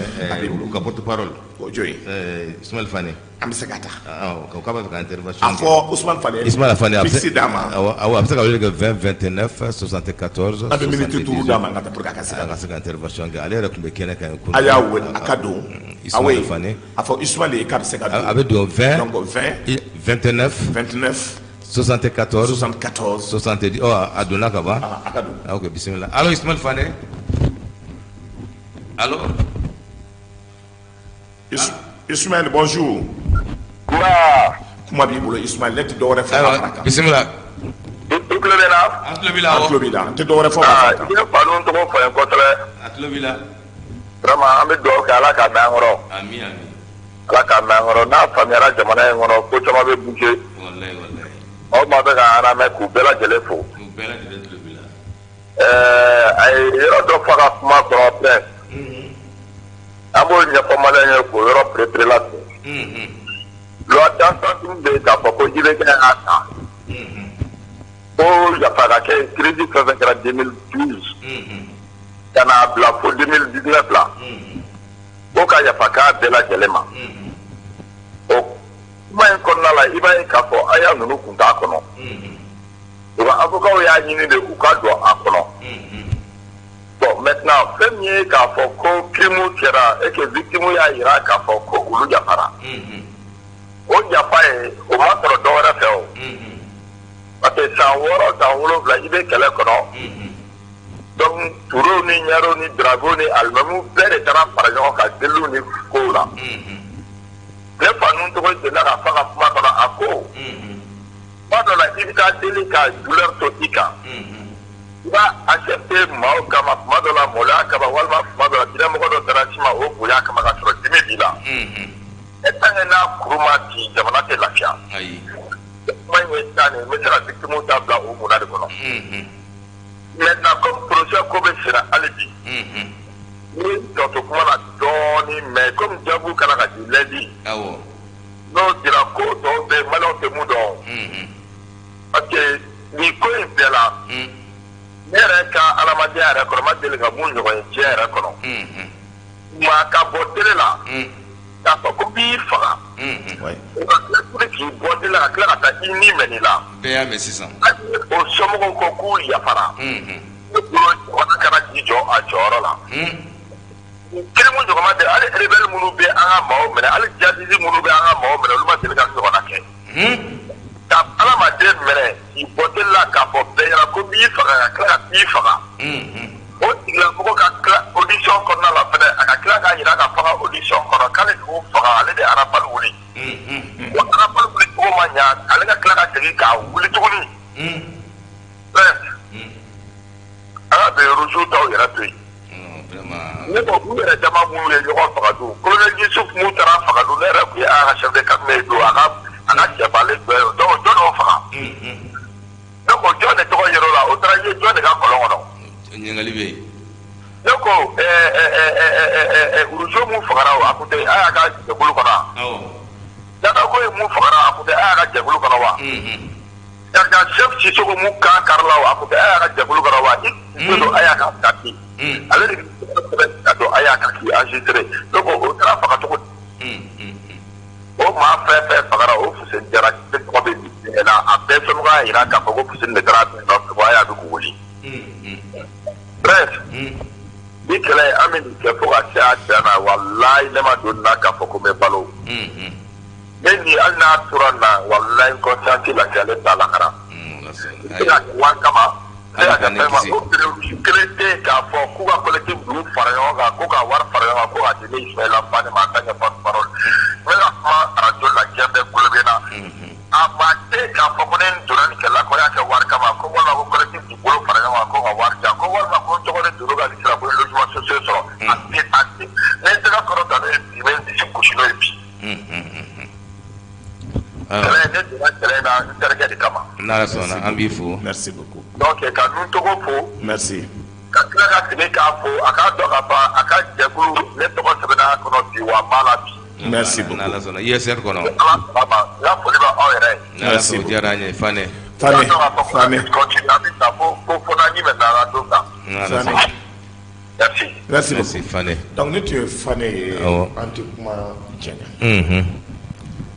u ka porte parole. O jɔn ye? Ismaël Fane. An bɛ se ka taa. Awɔ, k'a b'a fɛ ka intervention A kɛ. fɔ Ousmane Fane. Ismaël Fane, a bɛ se fixe d'a ma. Awɔ, awɔ, a bɛ se ka wele kɛ 20 29 74. An bɛ minute 5 d'a ma, an ka taa pour que a ka se a ka se ka intervention kɛ. Ale yɛrɛ tun bɛ kɛnɛ kan yen kunun. A y'a wele a ka don. Ismaël Fane. A fɔ Ismaël ye k'a bɛ se ka don. A bɛ don 20 Donc 20 29 29 74 74 70. Ɔ, a donna ka ban. A ka don. Ah, ok, bisimila. Allo, Ismaël Fane. Allo. Ismaël, bonjour. Kuma b'i bolo, Ismaël, ne tɛ dɔwɛrɛ fɔ ka fara kan. Bisimila. I tulo bɛ na? An tulo b'i la. An tulo b'i la. An tɛ dɔwɛrɛ fɔ ka fara kan. I ye fa ninnu tɔgɔ fɔ n ye kosɛbɛ. A tulo b'i la. Vraiment, an bɛ dugawu kɛ, Ala k'a mɛn an kɔrɔ. Ami, ami. Ala k'a mɛn an kɔrɔ. N'a faamuyara jamana in kɔnɔ, ko caman bɛ bouger. Wallahi, wallahi. Aw maa bɛ ka an lamɛn, k'u bɛɛ lajɛlen fo. U bɛɛ lajɛlen tulo b'i la. Ɛɛ, a ye yɔrɔ dɔ fɔ a ka kuma kɔnɔ, Prince. An b'o ɲɛfɔ maliyɛn ye k'o yɔrɔ perepere la ten. Loi d'entente bɛ yen k'a fɔ ko IBK y'a ta. Ko yafa ka kɛ crise fɛn fɛn kɛra 2012 ka n'a bila fo 2019 la. Ko ka yafa k'a bɛɛ lajɛlen ma. O kuma in kɔnɔna la, i b'a ye k'a fɔ Aya ninnu kun t'a kɔnɔ. U ka avocat y'a ɲini de u ka don a kɔnɔ. Bon, maintenant, fɛn min ye k'a fɔ ko crime kɛra et que victime y'a jira k'a fɔ ko olu yafara, o yafa ye, o ma sɔrɔ dɔ wɛrɛ fɛ o, parce que san 6, san 7, i bɛ kɛlɛ kɔnɔ. Donc Turew ni Ɲarew ni Darabew ni alimamiw bɛɛ de taara fara ɲɔgɔn kan deliw ni kow la. Ne fa ninnu tɔgɔ delila ka fɔ a ka kuma kɔnɔ, a ko kuma dɔ la, i bɛ taa deli ka douleur to i kan, i b'a accepter maaw kama, kuma dɔ la maloya kama, walima kuma dɔ la diinɛmɔgɔ dɔ taara ci ma, o bonya kama, ka sɔrɔ dimi b'i la. E tant que n'a kuru ma ci, jamana tɛ lafiya. Kuma in ye tan de, n bɛ se ka victime ta bila o munda de kɔnɔ. Maintenant, comme procès ko bɛ senna hali bi, n ye tɔ to kuma la dɔɔni, mais comme jaabiw kana ka di lundi, n'o dira, ko tɔw bɛ maliyɛnw tɛ mun dɔn, parce que nin ko in bɛɛ la, ne yɛrɛ ka adamadenya yɛrɛ kɔnɔ, n ma deli ka mun ɲɔgɔn ye diɲɛ yɛrɛ kɔnɔ. Maa ka bɔ télé la k'a fɔ ko b'i faga, o ka tila tuguni k'i bɔ télé la ka tila ka taa i ni mɛn la. Bɛɛ y'a mɛn sisan. Hali o somɔgɔw ko k'u yafara, ne bolo jamana kana k'i jɔ a jɔyɔrɔ la. Crime ɲɔgɔn ma deli. Hali rebelle minnu bɛ an ka maaw minɛ, hali djihadiste minnu bɛ an ka maaw minɛ, olu ma deli ka ɲɔgɔnna kɛ. Ka adamaden minɛ k'i bɔ télé la k'a fɔ bɛɛ ɲɛna ko b'i faga, ka tila ka t'i faga, o tigilamɔgɔ ka tila audition kɔnɔna la fɛnɛ, a ka tila k'a jira ka faga audition kɔnɔ k'ale de y'o faga, ale de rafale wuli wa rafale wuli cogo ma ɲa, ale ka tila ka segin k'a wuli tuguni. Bref, an ka bɛn rouge taw yɛrɛ to yen. Ne ko u yɛrɛ dama minnu ye ɲɔgɔn faga don, colonel Yusuf mun taara faga don, ne yɛrɛ tun ye a ka chef de cabinet ye don, a ka cɛbalen dɔ ye, donc jɔn de y'o faga? Ne ko jɔn de tɔgɔ yer'o la? O taara ye jɔn de ka kɔlɔn kɔnɔ? Ɲininkali bɛ yen. Ne ko rouge mun fagara, o a kun tɛ a y'a ka jɛkulu kɔnɔ wa? Dada ko ye mun fagara, a kun tɛ a y'a ka jɛkulu kɔnɔ wa? Sergent chef Sisoko mun kan karila, o a kun tɛ a y'a ka jɛkulu kɔnɔ wa? I don a y'a ka kaki, ale de bɛ ka don a y'a ka k'i enregistré. Donc o taara faga cogo di? O maa fɛn fɛn fagara, o Fuseni Jara ne tɔgɔ bɛ nin na, a bɛɛ somɔgɔ y'a jira k'a fɔ ko Fuseni de taara a nɔfɛ ko a y'a bɛ k'u wuli. Bref, ni kɛlɛ an bɛ nin kɛ fo ka se a dan na. Walayi, ne ma don nin na k'a fɔ ko n bɛ balo. Ne ni hali n'a tora nin na, walayi, n conscience lafiyalen t'a lakara. N se ka kɛ wari kama, n se ka kɛ fɛn ma. O kelen tɛ yen k'a fɔ k'u ka collectif ninnu fara ɲɔgɔn kan, ko ka wari fara ɲɔgɔn kan, ko k'a di ne Ismaïla Fane ma en tant que porte-parole. N bɛ ka kuma radio la, diɲɛ bɛɛ kulo bɛ n na. A maa tɛ yen k'a fɔ ko ne donna nin kɛlɛ la ko n y'a kɛ wari kama, ko walima ko collectif k'u bolo fara ɲɔgɔn kan ko ka wari di yan, ko walima ko n tɔgɔ de donn'u ka liste la ko logement social sɔrɔ. A tɛ, a tɛ. Ne n tɛgɛ kɔrɔta n'o ye bi, n bɛ n disi gosi n'o ye bi. Kɛlɛ, ne donna kɛlɛ in na n terikɛ de kama. N'Ala sɔnna, an b'i fo. Merci beaucoup. Donc ka nun tɔgɔ fo. Merci. Ka tila ka segin k'a fo, a k'a dɔn k'a fɔ a ka jɛkulu, ne tɔgɔ sɛbɛnna a kɔnɔ bi, wa n b'a la bi. Merci beaucoup. N'Ala sɔnna, USR kɔnɔ. Ala sɔnna ma, n ka foli bɛ aw yɛrɛ ye. N'Ala sɔnna, o diyara an ye Fane. Fane, Fane. Continue, an bɛ taa fo n'a ɲi bɛ na don kan. N'Ala sɔnna. Merci. Merci Merci beaucoup. Fane. Donc ne tun ye Fane ye, an tɛ kuma jɛngɛ.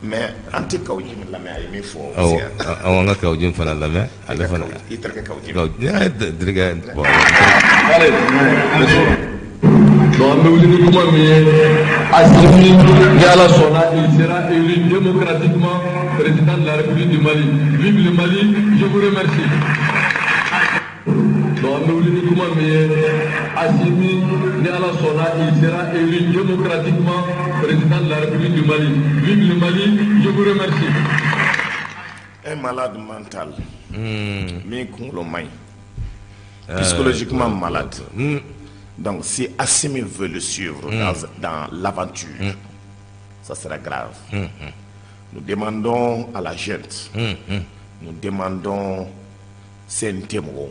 Mais an tɛ Kawu Jim lamɛn, a ye min fɔ. Awɔ, awɔ, an ka Kawu Jim fana lamɛn, ale fana. I terikɛ Kawu Jim. Kawu, terikɛ, bon. Allez, donc an bɛ wuli ni kuma min ye, Assimi, ni Ala sɔnna, il sera élu démocratiquement président de la République du Mali. Vive le Mali, je vous remercie. Donc an bɛ wuli ni kuma min ye, Assimi, ni Ala sɔnna, il sera élu démocratiquement président de la République du Mali. Vive le Mali, je vous remercie. Un malade mental, min kunkolo man ɲi, psychologiquement malade. Donc si Assimi veut le suivre dans l'aventure, ça sera grave. Nous demandons à la junte, nous demandons CNT mɔgɔw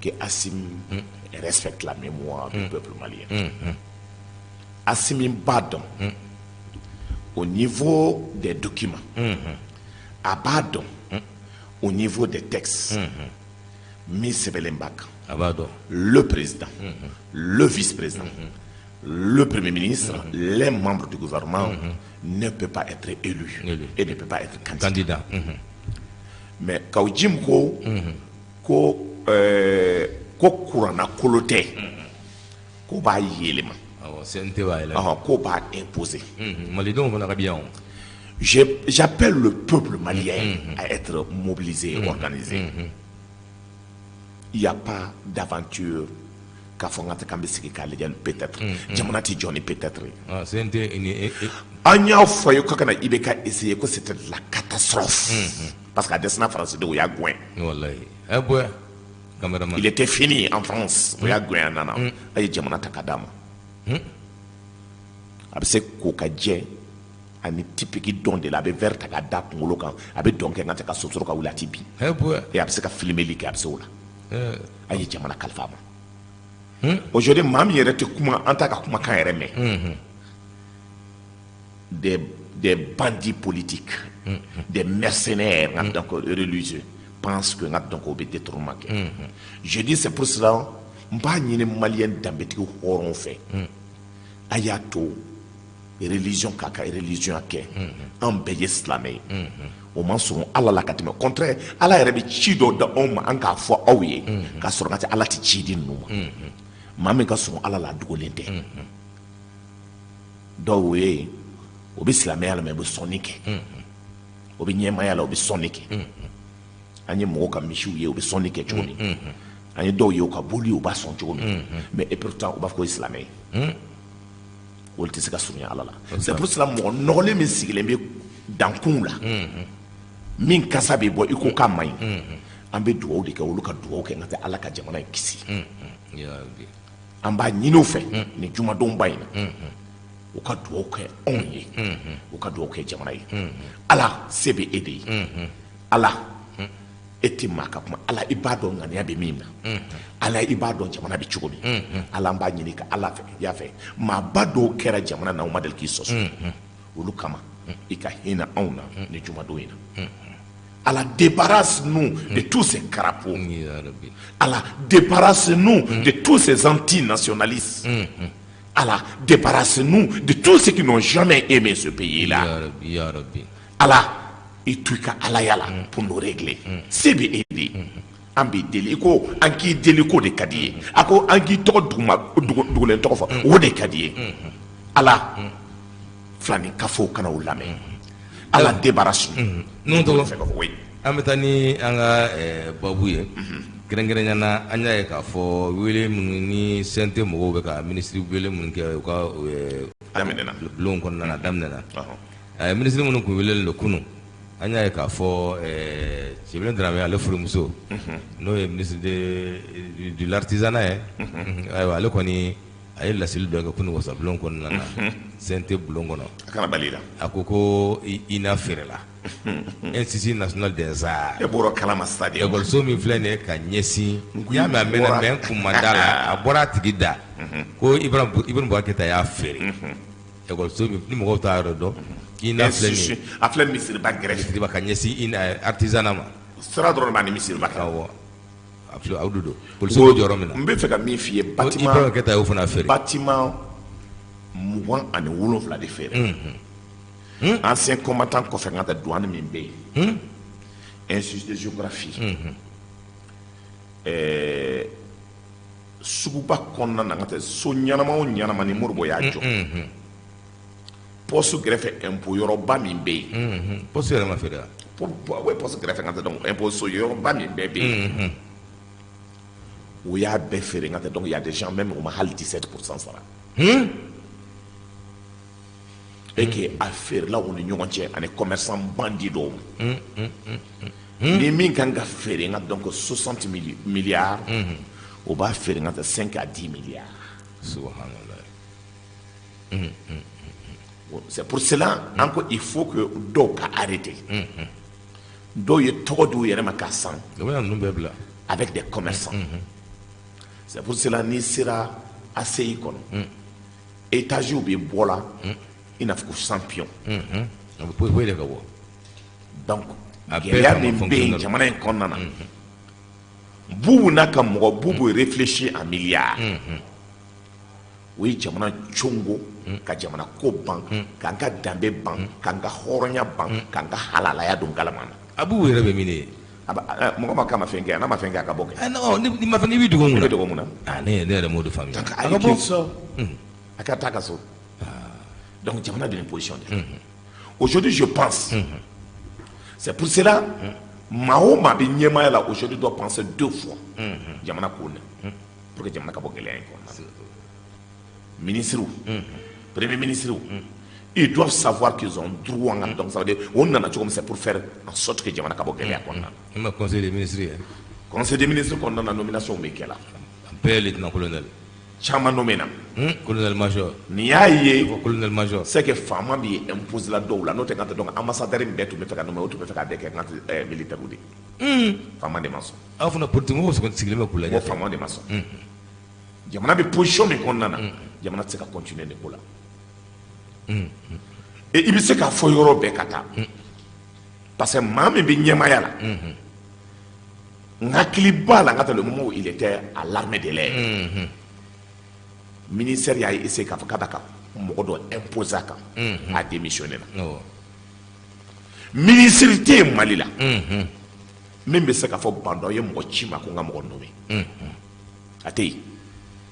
que Assimi respecte la mémoire du peuple malien. Assimi b'a dɔn au niveau des documents, a b'a dɔn au niveau des textes, min sɛbɛnlen b'a kan. A b'a dɔn. Le président, le vice-président, le premier ministre, les membres du gouvernement ne peuvent pas être élus et ne peuvent pas être candidats. Candidat. Mais Kaou Djim ko ko ko kuranna kolo tɛ, ko b'a yɛlɛma. Awɔ, CNT b'a yɛlɛma. Ko b'a imposer. Malidenw fana ka bien o. J'appelle le peuple malien à être mobilisé et organisé. Il n'y a pas d'aventure k'a fɔ n ka tɛ k'an bɛ sigi k'a lajɛ peut-être. Jamana tɛ jɔ ni peut-être ye. Ah, CNT ni An y'a fɔ a ye ko ka na IBK essayer, ko c'était la catastrophe. Parce que a dɛsɛra Faransidenw, u y'a gɛn. Wallahi. Eh boy. Cameraman. Il était fini en France. U y'a gɛn, a nana. A ye jamana ta ka d'a ma. A bɛ se k'o ka jɛ ani typique dɔn de la, a bɛ verre ta k'a da kunkolo kan, a bɛ dɔn kɛ n ka tɛ ka sosoro ka wuli, a tɛ bin. Eh boy. Et a bɛ se ka filmeli kɛ, a bɛ se o la. A ye jamana kalifa a ma. Aujourd'hui, maa min yɛrɛ tɛ kuma, an t'a ka kumakan yɛrɛ mɛn. Des bandits politiques, des mercenaires donc religieux pensent que donc o bɛ détournement kɛ. Je dis, c'est pour cela n b'a ɲini malien danbetigi hɔrɔn fɛ, a y'a to religion k'a ka religion kɛ. An bɛɛ ye silamɛ ye, o man surun Ala la ka tɛmɛ. Contraire, Ala yɛrɛ bɛ ci dɔ da anw ma an k'a fɔ aw ye, k'a sɔrɔ ka tɛ Ala tɛ ci di ninnu ma. Maa min ka surun Ala la, a dogolen tɛ. Dɔw ye, o bɛ silamɛya la, mais o bɛ sɔnni kɛ, o bɛ ɲɛmaya la, o bɛ sɔnni kɛ. An ye mɔgɔw ka misiw ye, o bɛ sɔnni kɛ cogo min, an ye dɔw ye, u ka boli, u b'a sɔn cogo min, mais et pourtant u b'a fɔ ko ye silamɛ ye, olu tɛ se ka surunya Ala la. C'est pour cela, mɔgɔ nɔgɔlen min sigilen bɛ dankunw la, min kasa bɛ bɔ i ko k'a man ɲi, an bɛ dugawu de kɛ, olu ka dugawu kɛ n ka tɛ Ala ka jamana in kisi. An b'a ɲini u fɛ nin jumadonba in na, u ka dugawu kɛ anw ye, u ka dugawu kɛ jamana ye. Ala, se bɛ e de ye. Ala, e tɛ maa ka kuma. Ala, i b'a dɔn ŋaniya bɛ min na. Ala, i b'a dɔn jamana bɛ cogo min. Ala, an b'a ɲini ka Ala fɛ y'a fɛ, maaba dɔw kɛra jamana na, u ma deli k'i sɔsɔ, olu kama i ka hinɛ anw na ni jumadon in na. Ala, débarrasse-nous de tous ces crapauds. Ala, débarrasse-nous de tous ces antinationalistes. Ala, débarrasse-nous de tous ceux qui n'ont jamais aimé ce pays-là. Ala, i to i ka alaya la pour nous régler. Se bɛ e de ye. An b'i deli, i ko an k'i deli ko de ka di ye. A ko an k'i tɔgɔ duguma dugulen tɔgɔ fɔ, o de ka di ye. Ala, filani kafow kana o lamɛn. Ala, débarrasse. N'o tɔgɔ, an bɛ taa ni an ka babu ye kɛrɛnkɛrɛnya na. An y'a ye k'a fɔ wele minnu ni CNT mɔgɔw bɛ ka minisiri wele minnu kɛ u ka daminɛna bulon kɔnɔna na, daminɛna. Minisiri minnu kun welelen don kunun, an y'a ye k'a fɔ Tiébilé Dramé, ale furumuso, n'o ye ministre de l'artisanat ye, ayiwa, ale kɔni a ye laseli dɔ kɛ kunun wasabulon kɔnɔna na, CNT bulon kɔnɔ. A kana bali la. A ko ko INA feerela, Institut national des arts. E bɔra kalama sisan de. Ekɔliso min filɛ nin ye ka ɲɛsin, n y'a mɛn a mɛnna, mais n kun ma da la, a bɔra a tigi da ko Ibrahim Boubacar Keïta y'a feere. Ekɔliso min ni mɔgɔw t'a yɔrɔ dɔn, INA filɛ nin ye. A filɛ misiriba gɛrɛfɛ. Misiriba ka ɲɛsin artisanat ma. Sira dɔrɔn b'a ni misiriba kɛ. Awɔ, a filɛ, aw de don polisiw bɛ jɔ yɔrɔ min na. N bɛ fɛ ka min f'i ye, bâtiment Ibrahim Keïta y'o fana feere. Bâtiment 27 de feere. Ancien combattant kɔfɛ, n ka taa douane min bɛ yen, institut de géographie, suguba kɔnɔna na, n ka taa so ɲɛnama o ɲɛnama ni Modibo y'a jɔ, poste kɛrɛfɛ, impôt yɔrɔba min bɛ yen. Poste yɛrɛ ma feere wa? Oui, poste kɛrɛfɛ, n ka taa donc impôt so yɔrɔba min bɛɛ bɛ yen, o y'a bɛɛ feere. N ka taa donc il y a des gens même, o ma hali 17% sara. Et que a feerela u ni ɲɔgɔn cɛ ani commerçant bandit dɔw ma. Ni min kan ka feere, n ka donc 60 milliards, o b'a feere, n ka taa 5 à 10 milliards. Subhanallah. C'est pour cela encore il faut que dɔw ka arrêter. Dɔw ye tɔgɔ d'u yɛrɛ ma k'a san. O bɛna ninnu bɛɛ bila. Avec des commerçants. C'est pour cela, n'i sera ACI kɔnɔ, étage bɛ bɔ la i n'a fɔ ko champion. A bɛ poyi poyi de ka bɔ. Donc gɛlɛya min bɛ yen jamana in kɔnɔna na, Bubu n'a ka mɔgɔ, Bubu réfléchir en milliards. O ye jamana congo ka jamana ko ban, k'an ka danbe ban, k'an ka hɔrɔnya ban, k'an ka halalaya don galama na. A Bubu yɛrɛ bɛ min de ye? Mɔgɔ ma k'a ma fɛn kɛ, n'a ma fɛn kɛ, a ka bɔ kɛ. Non, ni ma fɛn kɛ, i b'i dogo mun I na? bɛ dogo mun na? Ah, ne yɛrɛ m'o de faamuya. Donc A ka bɔ. qu'il sort, a ka taa ka so. Donc jamana bɛ nin position de. Aujourd'hui, je pense, c'est pour cela, maa o maa bɛ ɲɛmaaya la aujourd'hui doit penser deux fois jamana ko na, pour que jamana ka bɔ gɛlɛya in kɔnɔna na. Ministres, premier ministre, ils doivent savoir qu'ils ont droit. Donc ça veut dire o nana cogo min, c'est pour faire en sorte que jamana ka bɔ gɛlɛya kɔnɔna na. I ma conseil des ministres ye? Conseil des ministres kɔnɔna na, nomination bɛ kɛ la. Bɛɛ lieutenant colonel. Caman nommé na. Colonel major. Nin y'a ye. Colonel major. C'est que faama b'i imposer la dɔw la, n'o tɛ n ka tɛ, donc ambassadeur min bɛɛ tun bɛ fɛ ka nommer, o tun bɛ fɛ k'a bɛɛ kɛ n ka tɛ militaire de ye. Faama de ma sɔn. Aw fana politique mɔgɔw sigilen bɛ k'u lajɛ. Ko faama de ma sɔn. Jamana bɛ position min kɔnɔna na, jamana tɛ se ka continuer nin ko la. Et i bɛ se k'a fɔ yɔrɔ bɛɛ ka taa, parce que maa min bɛ ɲɛmaaya la, n hakili b'a la, n ka taa, le moment où il était à l'armée de l'air, ministère y'a essayé k'a fɔ k'a b'a ka mɔgɔ dɔ imposer a kan, a démissionné na. Ministre tɛ yen Mali la min bɛ se k'a fɔ Bah N'Daw ye mɔgɔ ci ma ko n ka mɔgɔ nommé, a tɛ yen.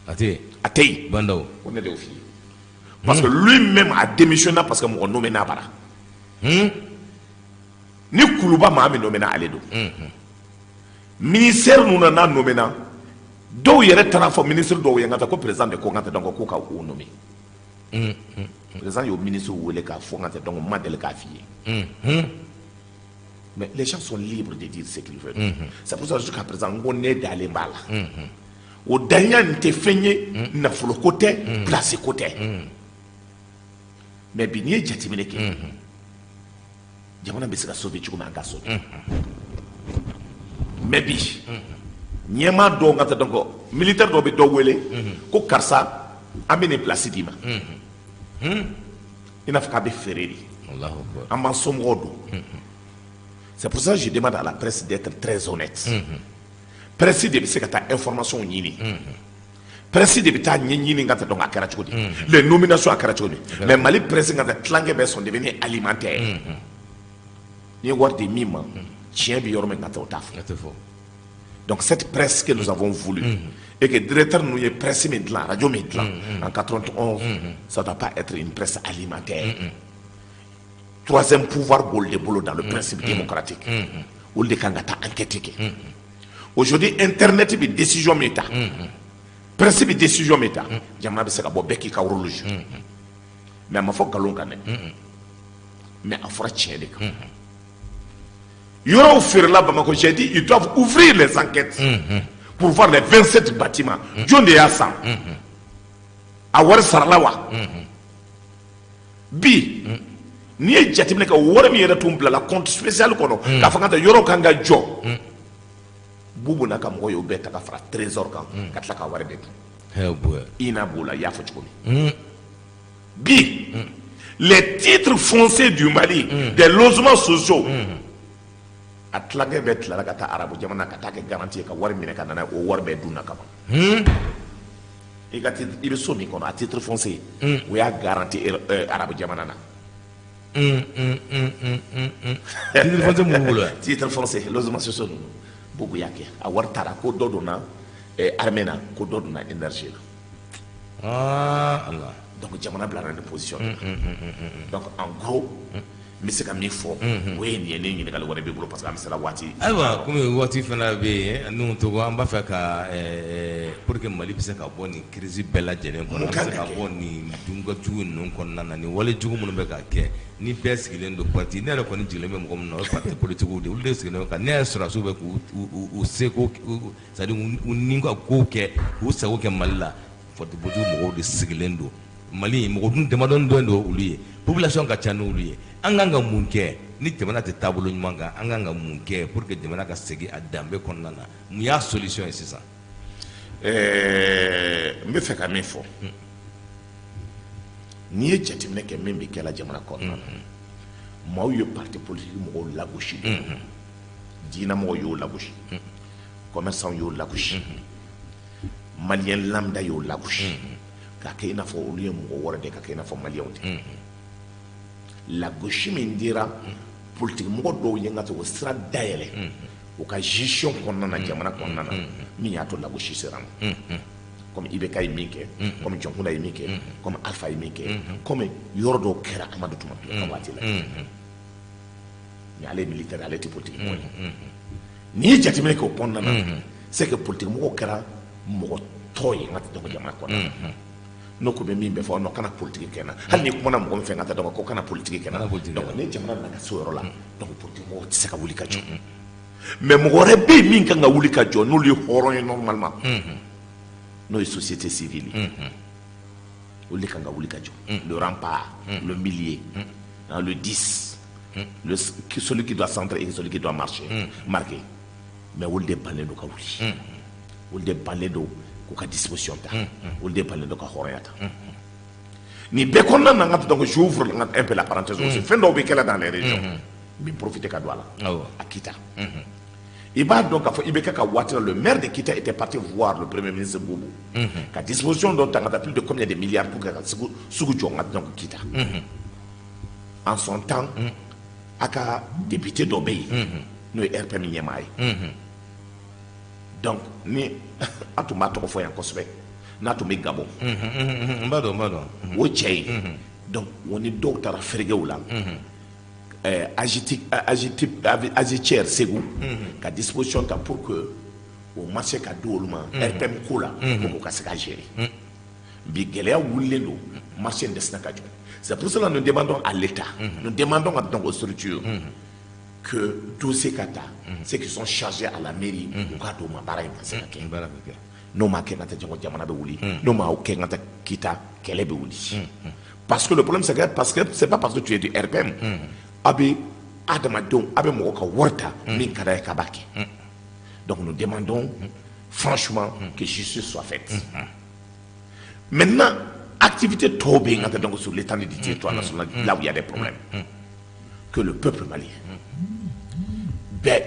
A tɛ yen. A tɛ yen. Bah N'Daw. Ko ne de y'o f'i ye, parce que lui-même a démissionné parce que mɔgɔ nommé n'a bara. Ni Kuluba maa min nommé na, ale don. Ministère ninnu na, n'a nommé na, dɔw yɛrɛ taara fɔ ministre dɔw ye n ka taa ko président de ko n ka taa, donc ko ka o nommé. Président y'o ministre wele k'a fɔ n ka taa, donc n ma deli k'a f'i ye. Mais les gens sont libres de dire ce qu'ils veulent. C'est pour ça, jusqu'à présent, n ko ne dalen b'a la. O danya nin tɛ fɛn ye, nafolo ko tɛ, place ko tɛ. Mais bi, n'i ye jateminɛ kɛ, jamana bɛ se ka sauver cogo min, an ka sauver. Mais bi, ɲɛmaa dɔw ka taa, donc militaire dɔw bɛ dɔ wele ko karisa, an bɛ nin place d'i ma, i n'a fɔ k'a bɛ feere de. An b'an somɔgɔw don. C'est pour ça que je demande à la presse d'être très honnête. Presse de bɛ se ka taa information ɲini, presse de bɛ taa ɲɛɲini ka taa, donc a kɛra cogo di, les nominations a kɛra cogo di. Mais Mali presse ka taa, tilankɛ bɛɛ sont devenus alimentaires. N'i ye wari di min ma, tiɲɛ bɛ yɔrɔ min ka taa, o t'a fɔ. Donc cette presse que nous avons voulu et que directeur ninnu ye presse min dilan, radio min dilan en 91, ça doit pas être une presse alimentaire. Troisième pouvoir b'olu de bolo dans le principe démocratique, olu de kan ka taa enquête kɛ. Aujourd'hui, internet bɛ décision min ta, presse bɛ décision min ta, jamana bɛ se ka bɔ, bɛɛ k'i ka rôle jouer. Mais a ma fɔ nkalon kan dɛ, mais a fɔra tiɲɛ de kan. Yɔrɔw feerela Bamakɔ, j'ai dit ils doivent ouvrir les enquêtes pour voir les 27 bâtiments, jɔn de y'a san, a wari sarala wa? Bi, n'i ye jateminɛ kɛ, wari min yɛrɛ tun bilala compte spécial kɔnɔ k'a fɔ k'an tɛ yɔrɔ kan ka jɔ, Boubou n'a ka mɔgɔw y'o bɛɛ ta ka fara trésor kan ka tila ka wari bɛɛ dun. INA b'o la, i y'a fɔ cogo min. Bi, les titres fonciers du Mali, des logements sociaux, a tilankɛ bɛɛ tilala ka taa arabu jamana ka taa kɛ garantie ye ka wari minɛ ka na n'a ye, o wari bɛɛ dunna ka ban. I ka titre, i bɛ so min kɔnɔ, a titre foncier, o y'a garantie arabu jamana na. Titre foncier mun b'u bolo yan? Titre foncier, logement sociaux ninnu, Boubou y'a kɛ, a wari taara ko dɔ donna armée na, ko dɔ donna énergie la. Ah Allah. Donc jamana bilara nin position de la. Donc en gros, n bɛ se ka min fɔ, o ye nin ye. Ni ɲininkali wɛrɛ b'i bolo, parce que an bɛ se la waati. Ayiwa, komi waati fana bɛ yen n'u togo, an b'a fɛ ka pour que Mali bɛ se ka bɔ nin crise bɛɛ lajɛlen kɔnɔ, an bɛ se ka bɔ nin dunka jugu ninnu kɔnɔna na, nin wale jugu minnu bɛ ka kɛ, ni bɛɛ sigilen don parti, ne yɛrɛ kɔni jigilen bɛ mɔgɔ min na, o ye parti politique de ye. Olu de sigilen don ka ne yɛrɛ sɔrɔdasiw bɛ k'u seko, c'est à dire u ni ka kow kɛ k'u sago kɛ Mali la. Parti politique mɔgɔw de sigilen don Mali, mɔgɔ dun damadɔni dɔn don olu ye, population ka ca n'olu ye. An kan ka mun kɛ ni jamana tɛ taabolo ɲuman kan? An kan ka mun kɛ pour que jamana ka segin a danbe kɔnɔna na? Mun y'a solution ye sisan? N bɛ fɛ ka min fɔ, n'i ye jateminɛ kɛ min bɛ kɛla jamana kɔnɔna na, maaw ye parti politique mɔgɔw lagosi, diinɛmɔgɔw y'o lagosi, commerçant y'o lagosi, malien lambda y'o lagosi, k'a kɛ i n'a fɔ olu ye mɔgɔ wɛrɛ de, ka kɛ i n'a fɔ maliyɛnw tɛ. Lagosi min dira politique mɔgɔ dɔw ye, n ka o sira dayɛlɛ. U ka gestion kɔnɔna na, jamana kɔnɔna na, min y'a to lagosi sera ma, comme IBK ye min kɛ, comme Dioncounda ye min kɛ, comme Alpha ye min kɛ, comme yɔrɔ dɔw kɛra Amadu Tumani Ture ka waati la. Mais ale ye militaire, ale tɛ politique mɔgɔ ye. N'i ye jateminɛ kɛ o kɔnɔna na, c'est que politique mɔgɔw kɛra mɔgɔ tɔ ye n ka dɔgɔ jamana kɔnɔna na. N'o ko bɛ min bɛ fɔ, non, kana politique kɛ n na. Hali n'i kumana mɔgɔ min fɛ n ka taa, donc ko kana politique kɛ n na. Donc ni jamana nana ka se o yɔrɔ la, donc politique mɔgɔw tɛ se ka wuli ka jɔ. Mais mɔgɔ wɛrɛ bɛ yen min kan ka wuli ka jɔ, n'olu ye hɔrɔn ye normalement, n'o ye société civile ye. Olu de kan ka wuli ka jɔ, le rempart, le milieu, le 10, le celui qui doit centrer et celui qui doit marcher, marquer. Mais olu de bannen don ka wuli, olu de bannen don k'u ka disposition ta, olu de bannen don ka hɔrɔnya ta. Nin bɛɛ kɔnɔna na, n ka, donc j'ouvre un peu la parenthèse aussi. Fɛn dɔw bɛ kɛ la dans les régions, n bɛ profiter ka don a la. A Kita, i b'a dɔn k'a fɔ IBK ka waati la, le maire de Kita était parti voir le premier ministre Boubou ka disposition dɔ ta ka taa plus de combien de milliards pour que ka sugu sugu jɔ n ka, donc Kita en son temps, a ka député dɔ bɛ yen n'o ye RPM ɲɛmaa ye, donc ni a tun b'a tɔgɔ fɔ yan kosɛbɛ, n'a tun bɛ Gabon. N b'a dɔn, n b'a dɔn. O cɛ ye, donc o ni dɔw taara feeregew la, AGT AGT AGTR Segu ka disposition ta pour que o marché ka di olu ma RPM ko la, pour k'u ka se ka gérer. Bi gɛlɛya wulilen don, marché in dɛsɛra ka jɔ. C'est pour cela nous demandons à l'État, nous demandons à, donc aux structures que dossier ka ta, ceux qui sont chargés à la mairie, u k'a d'u ma, baara in ka se ka kɛ. N'o ma kɛ, n ka taa jamana bɛ wuli. N'o ma kɛ, n ka taa Kita, kɛlɛ bɛ wuli. Parce que le problème, c'est que, parce que c'est pas parce que tu es du RPM, a bɛ adamadenw, a bɛ mɔgɔ ka wari ta min ka d'a ye k'a b'a kɛ. Donc nous demandons franchement que justice soit faite. Maintenant, activité tɔw bɛ yen ka taa, donc sur l'étendue du territoire national, là où il y a des problèmes, que le peuple malien bɛɛ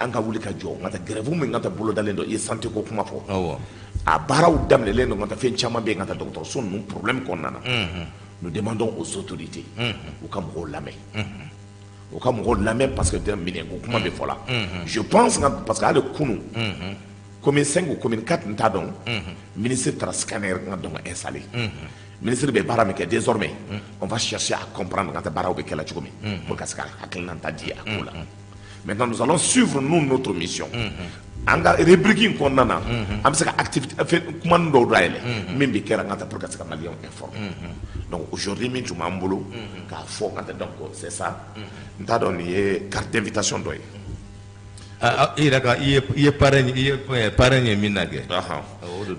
an ka wuli ka jɔ n ka taa grève min ka taa bolodalen dɔ. I ye santé ko kuma fɔ, a baaraw daminɛlen don ka taa, fɛn caman bɛ yen ka taa dɔgɔtɔrɔso ninnu problème kɔnɔna na. Nous demandons aux autorités u ka mɔgɔw lamɛn, u ka mɔgɔw lamɛn, parce que minɛnko kuma bɛ fɔ la. Je pense que parce que hali kunun, commune 5 ou commune 4, n t'a dɔn, ministre taara scanner n ka donc installé. Ministre bɛ baara min kɛ, désormais on va chercher à comprendre ka taa baaraw bɛ kɛ la cogo min pour ka se ka hakilina ta di a ko la. Maintenant, nous allons suivre, nous, notre mission. An ka rubrique in kɔnɔna na, an bɛ se ka activité fɛn kuma dɔw dayɛlɛ min bɛ kɛra n ka taa pour ka se ka maliyɛnw informer. Donc aujourd'hui, min tun b'an bolo k'a fɔ n ka taa, donc c'est ça. N t'a dɔn nin ye carte d'invitation dɔ ye. I yɛrɛ ka i ye parrain, i ye parrain ye min na kɛ.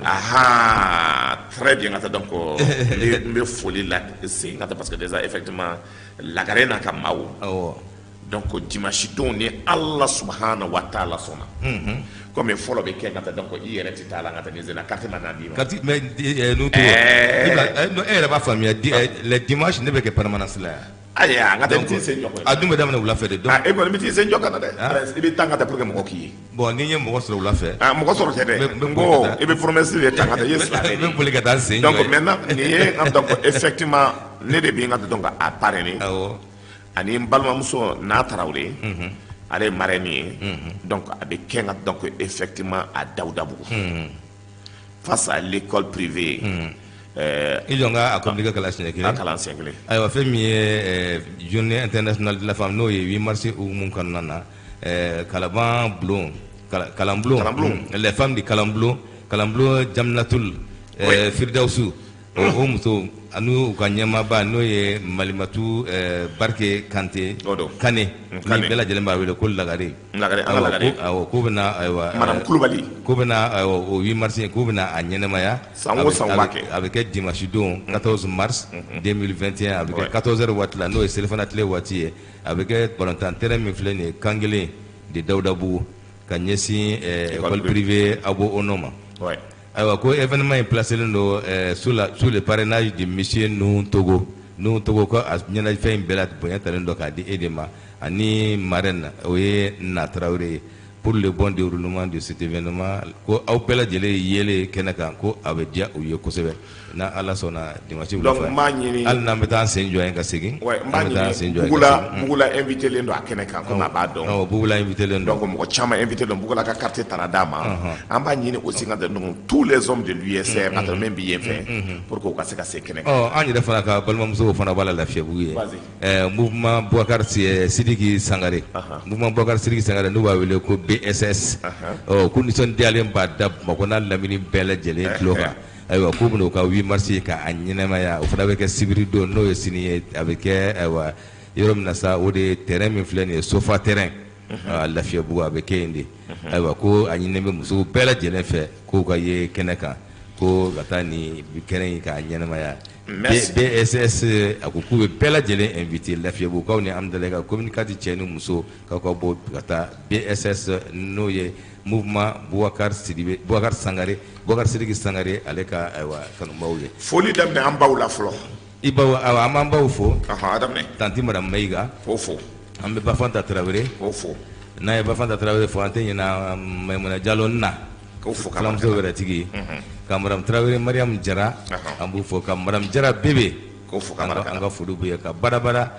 Ahan, très bien. Ka taa, donc n bɛ foli la segin ka taa, parce que déjà effectivement Lagare n'a ka maaw. Donc dimanche don, ni Ala subahana wa taala sɔnna, komi fɔlɔ bɛ kɛ ka taa, donc i yɛrɛ tɛ taa la, ka taa ni zena carte ma n'a d'i ma. Carte, mais n'u to e yɛrɛ b'a faamuya, les dimanches ne bɛ kɛ permanence la yan. Ayiwa, an ka taa, i bɛ t'i sen jɔ koyi. A dun bɛ daminɛ wula fɛ de, donc. E kɔni bɛ t'i sen jɔ ka na dɛ, i bɛ taa ka taa pour que mɔgɔ k'i ye. Bon, ni n ye mɔgɔ sɔrɔ wula fɛ. Ah, mɔgɔ sɔrɔ tɛ dɛ, n ko i bɛ promesse de ta ka taa, i ye silamɛ de ye. N bɛ boli ka taa sen jɔ. Donc maintenant nin ye n ka, donc effectivement ne de bɛ n ka, donc a parrainer. Ani n balimamuso n'a Tarawele, ale ye marraine ye. Donc a bɛ kɛ n ka, donc effectivement à Dawudabugu, face à l'école privée. I jɔ n ka a communiqué kalan siɲɛ kelen. A kalan siɲɛ kelen. Ayiwa, fɛn min ye journée internationale de la femme, n'o ye 8 mars hukumu kɔnɔna na, Kalaban bulon, kalanbulon, les femmes de kalanbulon, kalanbulon Jaminatul Firidawusu, o muso ani u ka ɲɛmaaba, n'o ye Malimatu Barike Kante Kane, ni bɛɛ lajɛlen b'a wele ko Lagare. Lagare, an ka Lagare. Awɔ, k'o bɛna, ayiwa. Madame Kulubali. K'o bɛna, ayiwa, o 8 mars k'o bɛna a ɲɛnɛmaya. San o san u b'a kɛ. A bɛ kɛ dimanche don 14 mars 2021, a bɛ kɛ 14 heures waati la, n'o ye selifana tile waati ye. A bɛ kɛ balontan terrain min filɛ nin ye, Kankelen de Dawudabugu, ka ɲɛsin école privée Abo Ono ma. Ayiwa, ko événement in placé don sous le parrainage de monsieur Nuhu Togo. Nuhu Togo ko a ɲɛnajɛfɛn in bɛɛ la bonya talen don k'a di e de ma, ani marraine, o ye Na Tarawele ye. pour le bon déroulement de cet événement. Ko aw bɛɛ lajɛlen yelen kɛnɛ kan, ko a bɛ diya u ye kosɛbɛ, n'a Ala sɔnna dimanche wula Donc n b'a ɲini, hali n'an bɛ taa an sen jɔ yen ka segin. Ouais, n b'a ɲini Bugula, Bugula invité len don a kɛnɛ kan, komi a b'a dɔn. Awɔ, Bugula invité len don. Donc mɔgɔ caman invité don, Bugula ka carte taara d'a ma. An b'a ɲini aussi ka, donc tous les hommes de l'USR ka min bɛ yen fɛ, pour que u ka se ka se kɛnɛ kan. Ɔ, an yɛrɛ fana ka balimamusow fana b'a la Lafiyabugu ye. Mouvement Boubacar Sidiki Sangare, mouvement Boubacar Sidiki Sangare, n'u b'a wele ko BSS. Ɔ, ko nisɔndiyalen b'a da Bamakɔ n'a lamini bɛɛ lajɛlen tulo kan. Ayiwa, k'u bɛna u ka 8 mars k'a ɲɛnamaya, o fana bɛ kɛ sibiri don, n'o ye sini ye. A bɛ kɛ, ayiwa, yɔrɔ min na sa, o de ye terrain min filɛ nin ye, Sofa terrain, Lafiyabugu, a bɛ kɛ yen de. Ayiwa, ko a ɲininen bɛ musow bɛɛ lajɛlen fɛ k'u ka ye kɛnɛ kan, ko ka taa nin kɛnɛ in k'a ɲɛnamaya. BSS a ko k'u bɛ bɛɛ lajɛlen invité, Lafiyabugukaw ni Amudalayi ka commune 4 cɛ ni muso, k'aw ka bɔ ka taa BSS, n'o ye mouvement Boubacar Sidibe, Boubacar Sangare, Boubacar Sidiki Sangare, ale ka, ayiwa, kanubaw ye. Foli daminɛ an baw la fɔlɔ. I baw, ayiwa, an b'an baw fo. A daminɛ. Tanti madame Mayiga. K'o fo. An bɛ Bafanta Tarawele. K'o fo. N'a ye Bafanta Tarawele fo, an tɛ ɲinɛ Mayimuna Jalo na. K'o fo. Filamuso wɛrɛ tigi. Ka madame Tarawele Mariam Jara, an b'u fo, ka madame Jara Bebe. K'o fo. Ka an ka foli b'u ye, ka badabada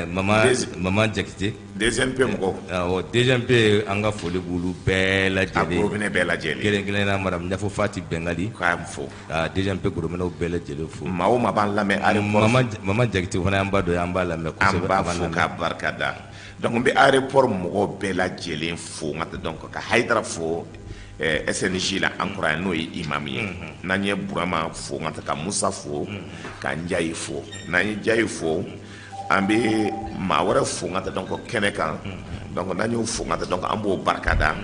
mama mama Jakite. DGNP mɔgɔw. Awɔ, DGNP, an ka foli b'olu bɛɛ lajɛlen. A gorobinɛ bɛɛ lajɛlen. Kelen kelen na, madame Ɲafo Fati Bɛngali. K'an fo. Ka DGNP gorobinɛw bɛɛ lajɛlen fo. Maa o maa b'an lamɛn aéroport. Mama Jakite fana y'an ba dɔ ye, an b'a lamɛn kosɛbɛ. An b'a fo k'a barika da. Donc n bɛ aéroport mɔgɔw bɛɛ lajɛlen fo, n ka donc ka Hayidara fo SNJ la an kɔrɔ yan, n'o ye imam ye. N'an ye Burama fo, n ka ka Musa fo, ka Njayi fo. N'an ye Njayi fo, an bɛ maa wɛrɛ fo, n ka donc kɛnɛ kan. Donc n'an y'o fo, n ka donc an b'o barika da.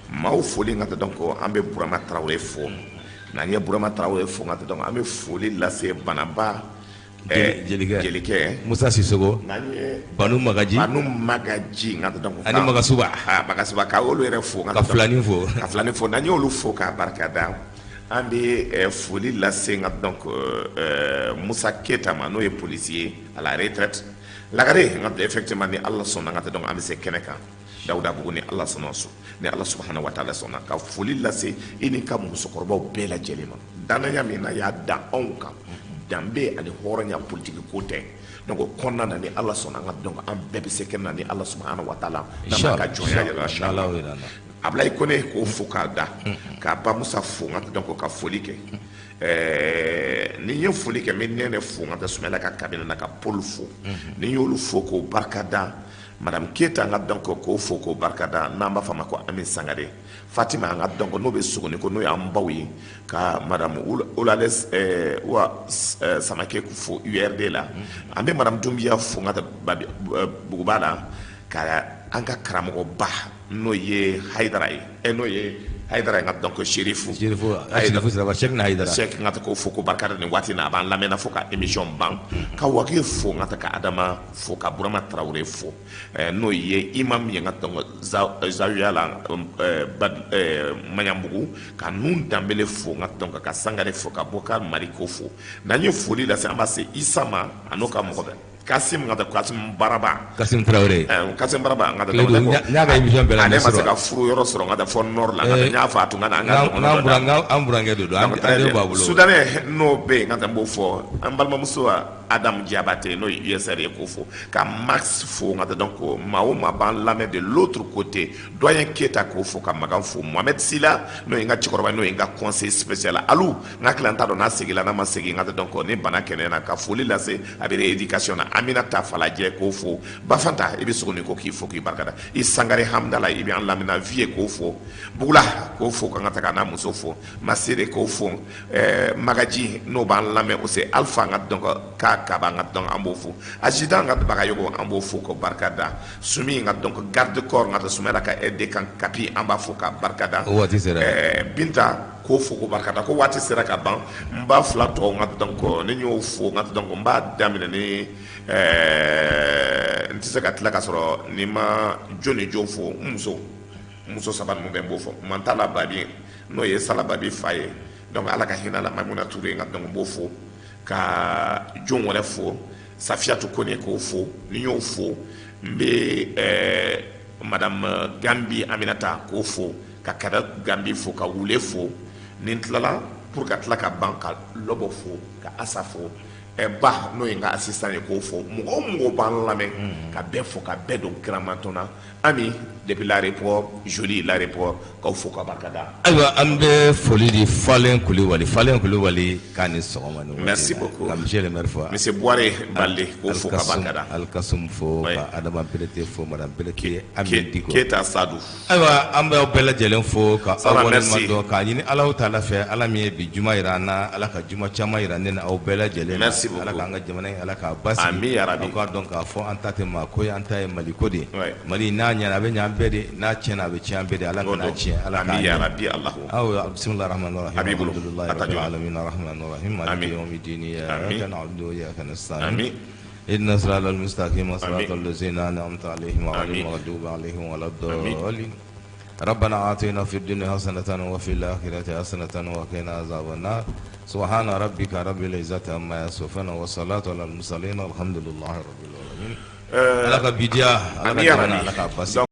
Maaw foli, n ka donc an bɛ Burama Tarawele fo. N'an ye Burama Tarawele fo, n ka donc an bɛ foli lase Banaba jelikɛ. Jelikɛ. Musa Sisoko. N'an ye Banu Magaji. Banu Magaji, n ka donc ani Magasuba. Magasuba, ka olu yɛrɛ fo. Ka Filani fo. Ka Filani fo. N'an y'olu fo k'a barika da, an bɛ foli lase n ka donc Musa Keyita ma, n'o ye policier à la retraite. Lagare, n ka effectivement, ni Ala sɔnna, n ka donc an bɛ se kɛnɛ kan Dawudabugu, ni Ala sɔnna, ni Ala subahana wa taala sɔnna. Ka foli lase i ni ka musokɔrɔbaw bɛɛ lajɛlen ma, danaya min na y'a da anw kan, danbe ani hɔrɔnya, politiki ko tɛ. Donc o kɔnɔna na, ni Ala sɔnna, an ka donc an bɛɛ bɛ se kɛnɛ na, ni Ala subahana wa taala n'a ka jɔnya yɛrɛ. Abulayi Kone, k'o fo k'a da, k'a bamusa fo, n ka donc ka foli kɛ. Ni n ye foli kɛ, n bɛ Nɛnɛ fo, n ka taa Sumayila ka cabinet na, ka Paul fo. Ni n y'olu fo k'o barika da, madame Keyita, an ka donc k'o fo k'o barika da, n'an b'a fɔ a ma ko Ami Sangare. Fatima, an ka donc n'o bɛ Sogoni ko, n'o y'an baw ye, ka madame Olales wa Samake fo URD la. An bɛ madame Dunbiya fo, n ka Buguba la, ka an ka karamɔgɔba, n'o ye Hayidara ye, n'o ye Hayidara ye, n ka donc Serifu. Serifu Siraba, Sɛki Hayidara. Sɛki, n ka k'o fo k'o barika da nin waati in na, a b'an lamɛnna fo ka émission ban. Ka Wage fo, n ka ka Adama fo, ka Burama Tarawele fo, n'o ye imam ye, n ka donc zawiya la Maɲanbugu, ka Nun Danbele fo, n ka donc ka Sangare fo, ka Bokar Mariko fo. N'an ye foli lase, an b'a se Isa ma, a n'o ka mɔgɔ bɛɛ. Kasim, ka Kasim Baraba. Kasim Tarawele. Kasim Baraba, n ka n y'a ka émission bɛɛ lamɛn. Ale ma se ka furu yɔrɔ sɔrɔ, n ka taa fɔ nord la, n y'a fɔ a tun ka na an ka dɔgɔnɔ. An burankɛ de don, an denw b'a bolo. Soudanais n'o bɛ yen, n ka taa n b'o fɔ. An balimamuso Adam Diabate, n'o ye USR ye, k'o fo. Ka Max fo, n ka taa donc maa o maa b'an lamɛn de l'autre côté. Doyen Keyita, k'o fo, ka Magan fo. Mohamed Sila, n'o ye n ka cɛkɔrɔba, n'o ye n ka conseil spécial. Alu, n ka tila, n t'a dɔn n'a seginna n'a ma segin, n ka taa donc ni bana kɛnɛyara, ka foli lase a bɛ éducation na. Aminata Falajɛ, k'o fo. Bafanta, i bɛ Sogoni ko, k'i fo k'i barikada. I Sangare Hamdala, i bɛ an lamɛnna. Vie, k'o fo. Bugula, k'o fo, k'an ka taga n'a muso fo. Masere, k'o fo. Magaji, n'o b'an lamɛn o se. Alpha, n ka donc k'a kaba, n ka donc an b'o fo. Ajidan, n ka Bagayogo, an b'o fo k'o barika da. Sumi, n ka donc garde corps, n ka Sumayila ka aide kan Kapi, an b'a fo k'a barika da. O waati sera. Binta, k'o fo k'o barika da, ko waati sera ka ban. N b'a fila tɔgɔ, n ka donc ni n y'o fo, n ka donc n b'a daminɛ ni n tɛ se ka tila ka sɔrɔ ni ma jo ni jo fo. N muso saba ninnu bɛɛ n b'o fɔ. Mantala Babi, n'o ye Sala Babi fa ye, donc Ala ka hinɛ la, Maimuna Ture, n ka donc n b'o fo. Ka jon wɛrɛ fo, Safiyatu Kone, k'o fo. Ni n y'o fo, n bɛ Madame Gambi Aminata k'o fo, ka Kada Gambi fo, ka Wule fo. Ni n tilala, pour ka tila ka ban ka Lɔbɔ fo, ka Asa fo, ba n'o ye n ka assistant ye, k'o fo. Mɔgɔ o mɔgɔ b'an lamɛn, ka bɛɛ fo, ka bɛɛ don kiramantɔn na. Ami, depuis l'aéroport, joli l'aéroport, k'aw fo ka barika da. Ayiwa, an bɛ foli di Falen Kulibali, Falen Kulibali k'a ni sɔgɔma ni waati. Merci beaucoup. Ka monsieur le maire fo. Monsieur Boire Balde, k'o fo ka barika da. Alikasum fo, ka Adama Berete fo, madame Berete, Ami Diko. Keyita Sadu. Ayiwa, an bɛ aw bɛɛ lajɛlen fo ka aw waleɲuman dɔn, k'a ɲini Alahu taala fɛ, Ala min ye bi juma jira an na, Ala ka juma caman jira ne ni aw bɛɛ lajɛlen na. Merci beaucoup. Ala k'an ka jamana in, Ala k'a basigi. Ami ya rabi. Aw k'a dɔn k'a fɔ an ta tɛ maa ko ye, an ta ye Mali ko de ye. Ouais. Mali n'a ɲɛna, a bɛ ɲɛ an bɛɛ de, n'a tiɲɛna, a bɛ tiɲɛ an bɛɛ de. Ala kana tiɲɛ, Ala k'a Ami ya ɲɛ. rabi Alahu. Aw bisimilahi rahmani rahim. A b'i bolo. Alhamdulilahi A ta rabbil jɔ. alamin arrahmani rahim maliki yawmiddin Amin. iyyaka na'budu wa iyyaka nasta'in Amin. اهدنا الصراط المستقيم صراط آمين. الذين أنعمت عليهم غير آمين. المغضوب عليهم ولا الضالين. ربنا آتنا في الدنيا حسنة وفي الآخرة حسنة وقنا عذاب النار. سبحان ربك رب العزة عما يصفون والصلاة على المرسلين والحمد لله رب العالمين. Ala ka bidiya, Ala ka Ami ya jamana, rabi. Ala k'a basi.